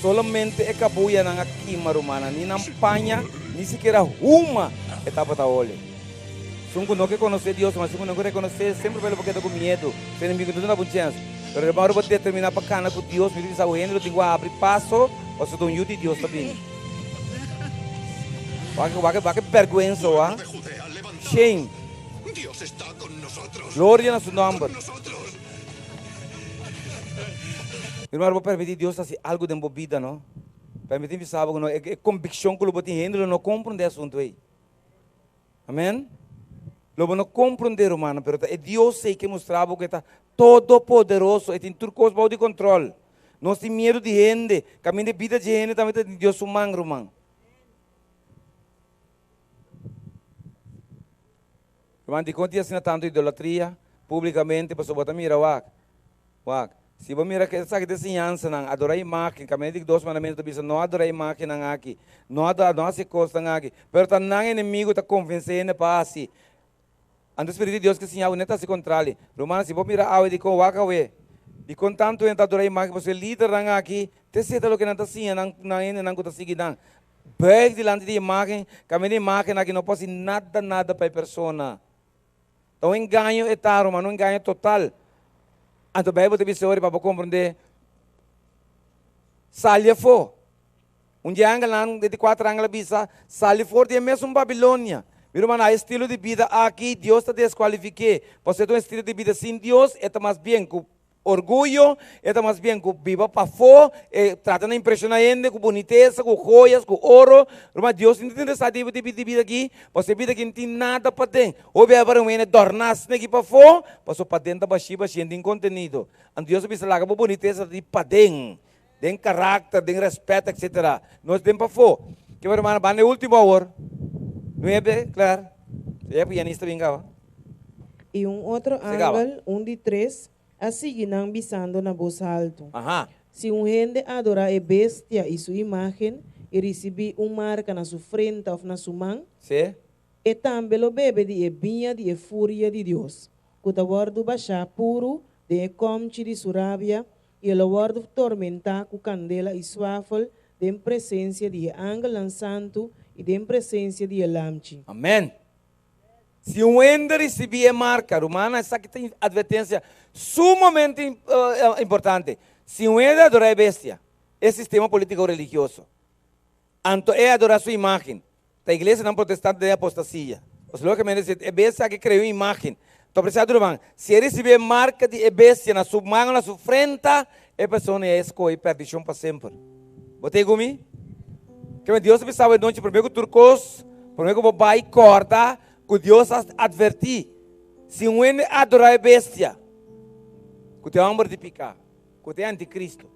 Solamente e kabuyanan a kima, rumannan, ni nan paña, ni sikiera huma e tabata hole. Esun ku no ke konosé Dios, ruman, esun ku no ke rekonosé, semper lo por keda ku miedu. Su enemigu no ta duna bo un chèns. Pero ruman, ora bo determiná pa kana ku Dios, mi ta bisa bo hende lo tin ku habri paso pasobra ta un yu di Dios ta bini. Wak, wak, wak e bèrgwensa, wak. Shame. Dios está con nosotros. Gloria na su nomber. Con nosotros. Mi ruman, bo permití Dios hasi algu den bo bida, no? Permití mi bisa bo ku no, e konvikshon ku lo bo tin hende lo no komprondé e asuntu ei. Amèn? Lo bo no komprondé, rumannan, pero ta e Dios ei ke mustra bo ku e ta todopoderoso, e tin tur kos bou di kontròl. Nos tin miedu di hende, kaminda e bida dje hende tambe ta den Dios su man, ruman. Ruman, dikon tin asina tantu idolatria públikamente? Pasobra bo ta mira, wak, wak, si bo mira esaki ta e siñansanan, adorá imágen, kaminda di dos mandamentu ta bisa no adorá imágennan aki, no adorá, no hasi e kosnan aki, pero ta nan enemigu ta konvensé hende pa hasi. Anto Spiritu di Dios ke siña bo no ta hasi kontrali. Rumannan, si bo mira awe dikon wak awe, dikon tantu hende ta adorá imágen? Pasobra e lidernan aki ta seta loke nan ta siña nan nan hendenan ku ta sigui nan. Buig dilanti di imágen, kaminda imágen aki no por hasi nada nada pa e persona. Ta un engaño e ta, ruman, un engaño total. Anto Bijbel ta bisa ori pa bo komprendé, Sali afó. Un di e angelnan, di e di kuater angel a bisa, Sali for di e mesun Babilonia. Mi ruman, a e estilo di bida aki Dios ta deskualifik'é, pasobra e ta un estilo di bida sin Dios, e ta mas bien ku Orguyo, e ta mas bien ku biba pafó, e trata na impreshoná hende ku bunitesa, ku joyas, ku oro. Ruman, Dios no ta interesá den e tipo di bida akí, pasobra e bida akí no tin nada paden. Hopi a para un hende dòrná asina aki pafó, pasobra paden ta bashí bashí, no tin kontenido. Anto Dios a bisa, Laga bo bunitesa ta di paden, den karakter, den rèspèt, etsetera. No es den pafó. Ke bo rumannan, ban na e último awor. Nuebe, Claire. Ya e pianista bin kaba. I un otro angel, un di tres, a sigui nan bisando na bos haltu, Si un hende adorá e bestia i su imágen i risibí un marka na su frenta òf na su man, e tambe lo bebe di e biña di e furia di Dios, ku ta wòrdu bashá puru den e kòmchi di su rabia, i e lo wòrdu tormentá ku kandela i swafel den presensia di e angelnan santu i den presensia di e Lamchi. Amèn. Si un hende risibí e marka, rumannan, esaki ta un atvertensia sumamente importante. Si un hende adorá e bestia, e sistema polítiko religioso, anto e adorá su imágen, ta iglesianan protestante den apostasia. Pasobra lógikamente si e bestia aki krea un imágen, ta apresiá ruman, si e risibí e marka di e bestia na su man o na su frenta, e persona ya e skohe perdishon pa semper. Bo ta ei ku mi? Keme Dios a bisa bo e nochi promé ku tur kos, promé ku bo bai kòrda ku Dios a atvertí, si un hende adorá e bestia, ku ta e hòmber di piká, ku ta e antikristu,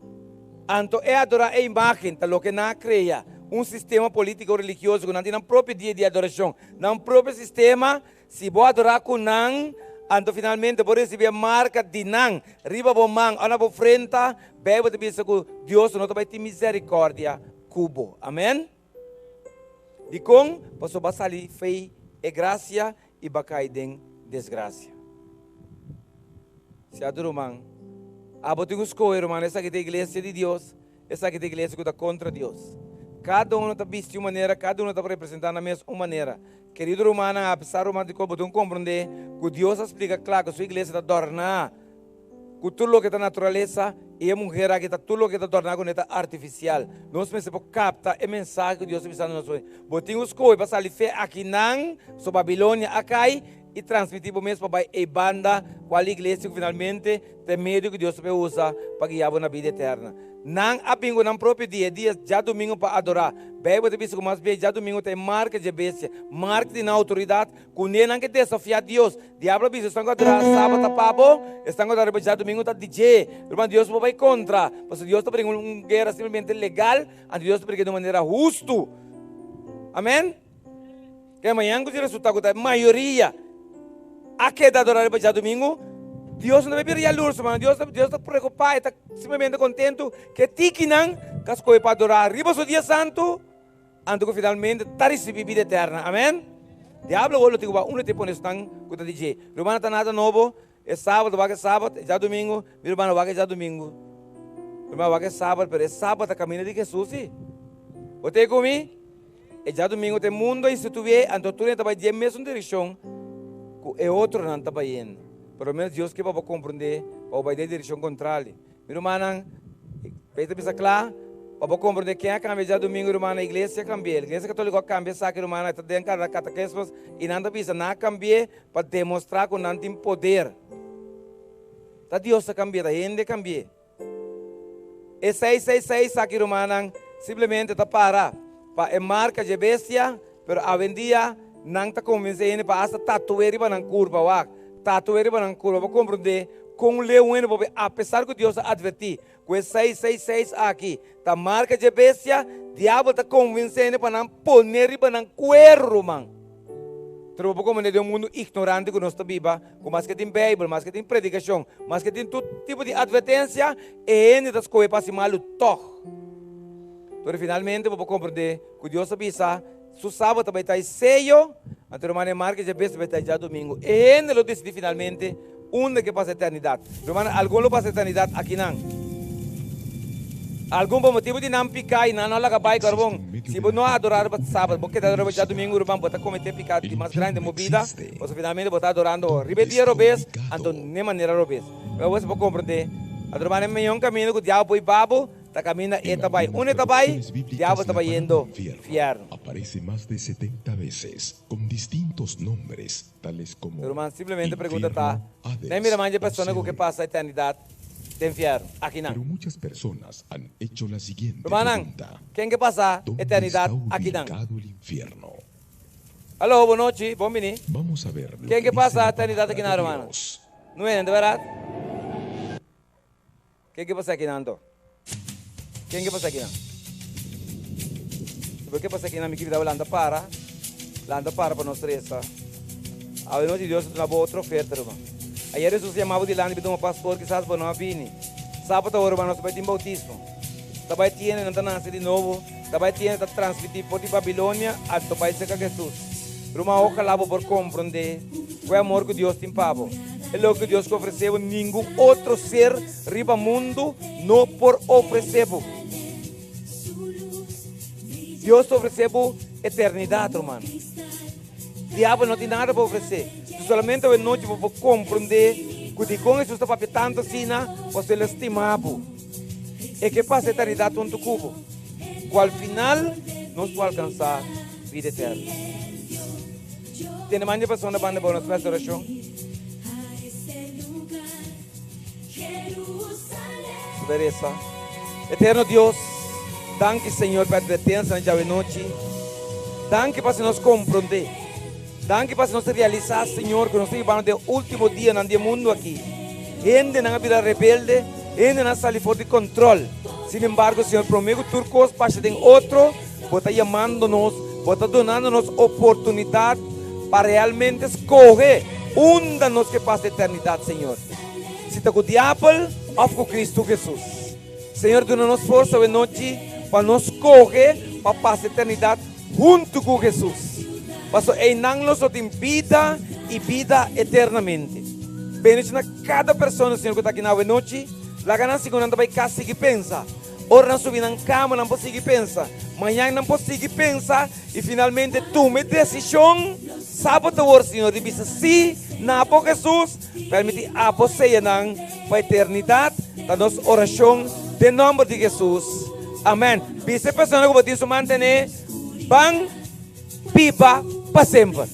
anto e adorá e imágen, ta loke nan a krea, un sistema polítiko religioso ku nan tin nan propio dia di adorashon, nan propio sistema. Si bo adorá ku nan, anto finalmente bo risibí e marka di nan riba bo man òf na bo frenta. Beibel ta bisa ku Dios no ta bai tin miserikòrdia ku bo. Amèn. Dikon? Pasobra bo a sali fei e grasia i bo a kai den desgrasia. Siatu ruman, abo tin ku skohe, ruman, esaki ta iglesia di Dios, Esaki ta iglesia ku ta kontra Dios. Kada uno ta bisti un manera, kada uno ta representá nan mes un manera. Kerido rumannan, apesar ruman di kos, bo tin ku komprondé ku Dios a splika kla ku su iglesia ta dòrná ku tur loke ta naturalesa i e muher aki ta tur loke ta dòrná kuné ta artifisial. Nos mester por kapta e mensahe ku Dios ta bisando nos hoy. Bo tin ku skohe pa sali fe akinan, so Babilonia a kai, i transmití bo mes pa bai ei banda kual iglesia ku finalmente ta e medio ku Dios ta por usa pa guia bo na bida eterna. Nan a bin ku nan propio dia, e dia djadumingu pa adorá. Beibel ta bisa ku mas bien djadumingu ta e marka dje bestia, marka di nan outoridat, ku ne nan ke desafiá Dios. Diablo a bisa, Esnan ku adorá sabat ta pa bo, esnan ku adorá riba djadumingu ta di dje. Ruman, Dios no por bai kontra, pasobra Dios ta bringa un guera simplemente legal, anto Dios ta bringa di un manera hustu. Amen. Ke mañan ku si resulta ku ta e mayoria a keda adorá riba djadumingu, Dios no ta bira yalurs, hermano. Dios ta, Dios ta preokupá, e ta simplemente kontentu ku e tikinan ku a skohe pa adorá riba su dia santu, anto ku finalmente ta risibí bida eterna. Amèn. Diablo awor lo tin ku bai unda te pone esnan ku ta di dje. Rumannan, ta nada nobo, e sábado wak e sábado, e djadumingu, mi rumannan wak e djadumingu. Ruman wak e sábado, pero e sábado ta kaminda di Hesus sí. Bo ta ei ku mi? E djadumingu ta e mundu a instituí, anto tur hende ta bai di e mesun direkshon ku e otronan ta bayendo. Por lo menos Dios ke pa bo komprondé pa bo bai den e direkshon kontrali. Mi rumannan, Peter a bisa kla, pa bo komprondé ken a kambia djadumingu, rumannan, iglesia a kambi'é. Iglesia Katoliko a kambia esaki, rumannan, e ta den kada katekismus i nan ta bisa nan a kambi'é pa demostrá ku nan tin poder. Ta Dios a kambi'é, ta hende a kambi'é. E 666 aki rumannan simplemente ta para pa e marka dje bestia, pero awendia nan ta konvensé hende pa asta tatu'é riba nan kurpa. Wak, tatu'é riba nan kurpa pa komprondé kon leu un hende por be apesar ku Dios a atvertí ku e 666 aki ta marka dje bestia, diabel ta konvensé hende pa nan pon'é riba nan kueru, ruman. Pero bo por komprendé den un mundu ignorante ku nos ta biba, ku maske tin Beibel, maske tin predikashon, maske tin tur tipo di atvertensia, e hende ta skohe pa hasi malu tòg. Pero finalmente bo por komprendé ku Dios a bisa su sabat ta bai ta e seyo, anto ruman e marka dje bes ta bai ta e djadumingu. E hende lo disidí finalmente unda ke pasa eternidat. Rumannan, algun lo pasa eternidat akinan. Algun pa motibu di nan piká i nan no a laga bai karbon. Si bo no a adorá riba sabat, bo keda adorá riba djadumingu, ruman, bo ta kometé piká El di mas grandi infierno den bo bida, existe. pasobra finalmente bo ta adorando riba e ¿Dónde dia está robes, anto ubicado? n'e manera robes. Pero bo por komprendé, anto ruman, e mihó kaminda ku diabel por hiba bo, Ta kaminda e En ta bai. algunas Unda e ta bai, traducciones bíblicas diabel ta la bai palabra yendo infierno fièrnu. aparece más de 70 veces con distintos nombres tales Su como ruman simplemente pregunta ta, infierno, Nan mira Hades manja o persona ku ke Seol. pasa eternidat den fièrnu? Akinan. Pero muchas personas han hecho la siguiente Rumannan, pregunta, ken ke pasa ¿Dónde eternidat está akinan? ubicado el infierno? Alo, bon nochi, bon bini. Vamos a ver lo Ken que ke dice pasa la eternidat palabra akinan, de rumannan? Dios. No hende, bèrdat? Ken ke pasa akinan anto? Ken ke pasa akinan? Si bo ke pasa akinan mi kibida bo lanta para, lanta para pa nos resa. Awe nochi Dios ta duna bo otro oferta ruman. Ayer Hesus a yama bo dilanti pa duna pastor kisas bo no a bini. Sabat awor ruman nos ta bai tin bautismo. Ta bai tiene nan ta nase di nobo, ta bai tiene ta transmiti for di Babilonia anto bai serka Hesus. Ruman ojalá bo por komprondé ku e amor ku Dios tin pa bo. E loke ku Dios ku ofresé bo ningun otro ser riba mundu no por ofresé bo. Dios ta ofresé bo eternidat, ruman. Diabel no tin nada pa ofresé. Si solamente awe nochi bo por komprondé ku dikon Hesus ta papia tantu asina, pasobra el a stima bo. E ke pasa eternidat huntu ku bo, ku al final nos por alkansá bida eterno. Tene man di persona banda bo nos mester orashon. Bo resa. Eterno Dios, danki Señor pa e advertensianan djawe nochi. Danki pa hasi nos komprondé. Danki pa hasi nos realisá, Señor, ku nos ta bibando den último dianan di e mundu aki. Hendenan a bira rebelde, hendenan a sali for di kòntròl. Sinembargo, Señor, promé ku tur kos pasa den otro, Bo ta yamando nos, Bo ta dunando nos oportunidat pa realmente skohe unda nos ke pasa eternidat, Señor. Si ta ku diabel òf ku Kristu Hesus. Señor, duna nos forsa awe nochi pa nos skohe pa pasa eternidat huntu ku Hesus. Pasobra einan nos lo tin bida i bida eternamente. Bendiciona kada persona, Señor, ku ta aki na awe nochi. Laga nan sigun nan ta bai kas sigui pensa. Ora nan subi nan kama nan por sigui pensa, mañan nan por sigui pensa i finalmente tuma e desishon. Sa bo ta wor, Señor, di bisa sí na bo, Hesus. Permití abo seya nan pa eternidat, ta nos orashon den nòmber di Hesus. Amèn. Bisa e persona ku bo tin su man ten'é, Ban biba pa semper.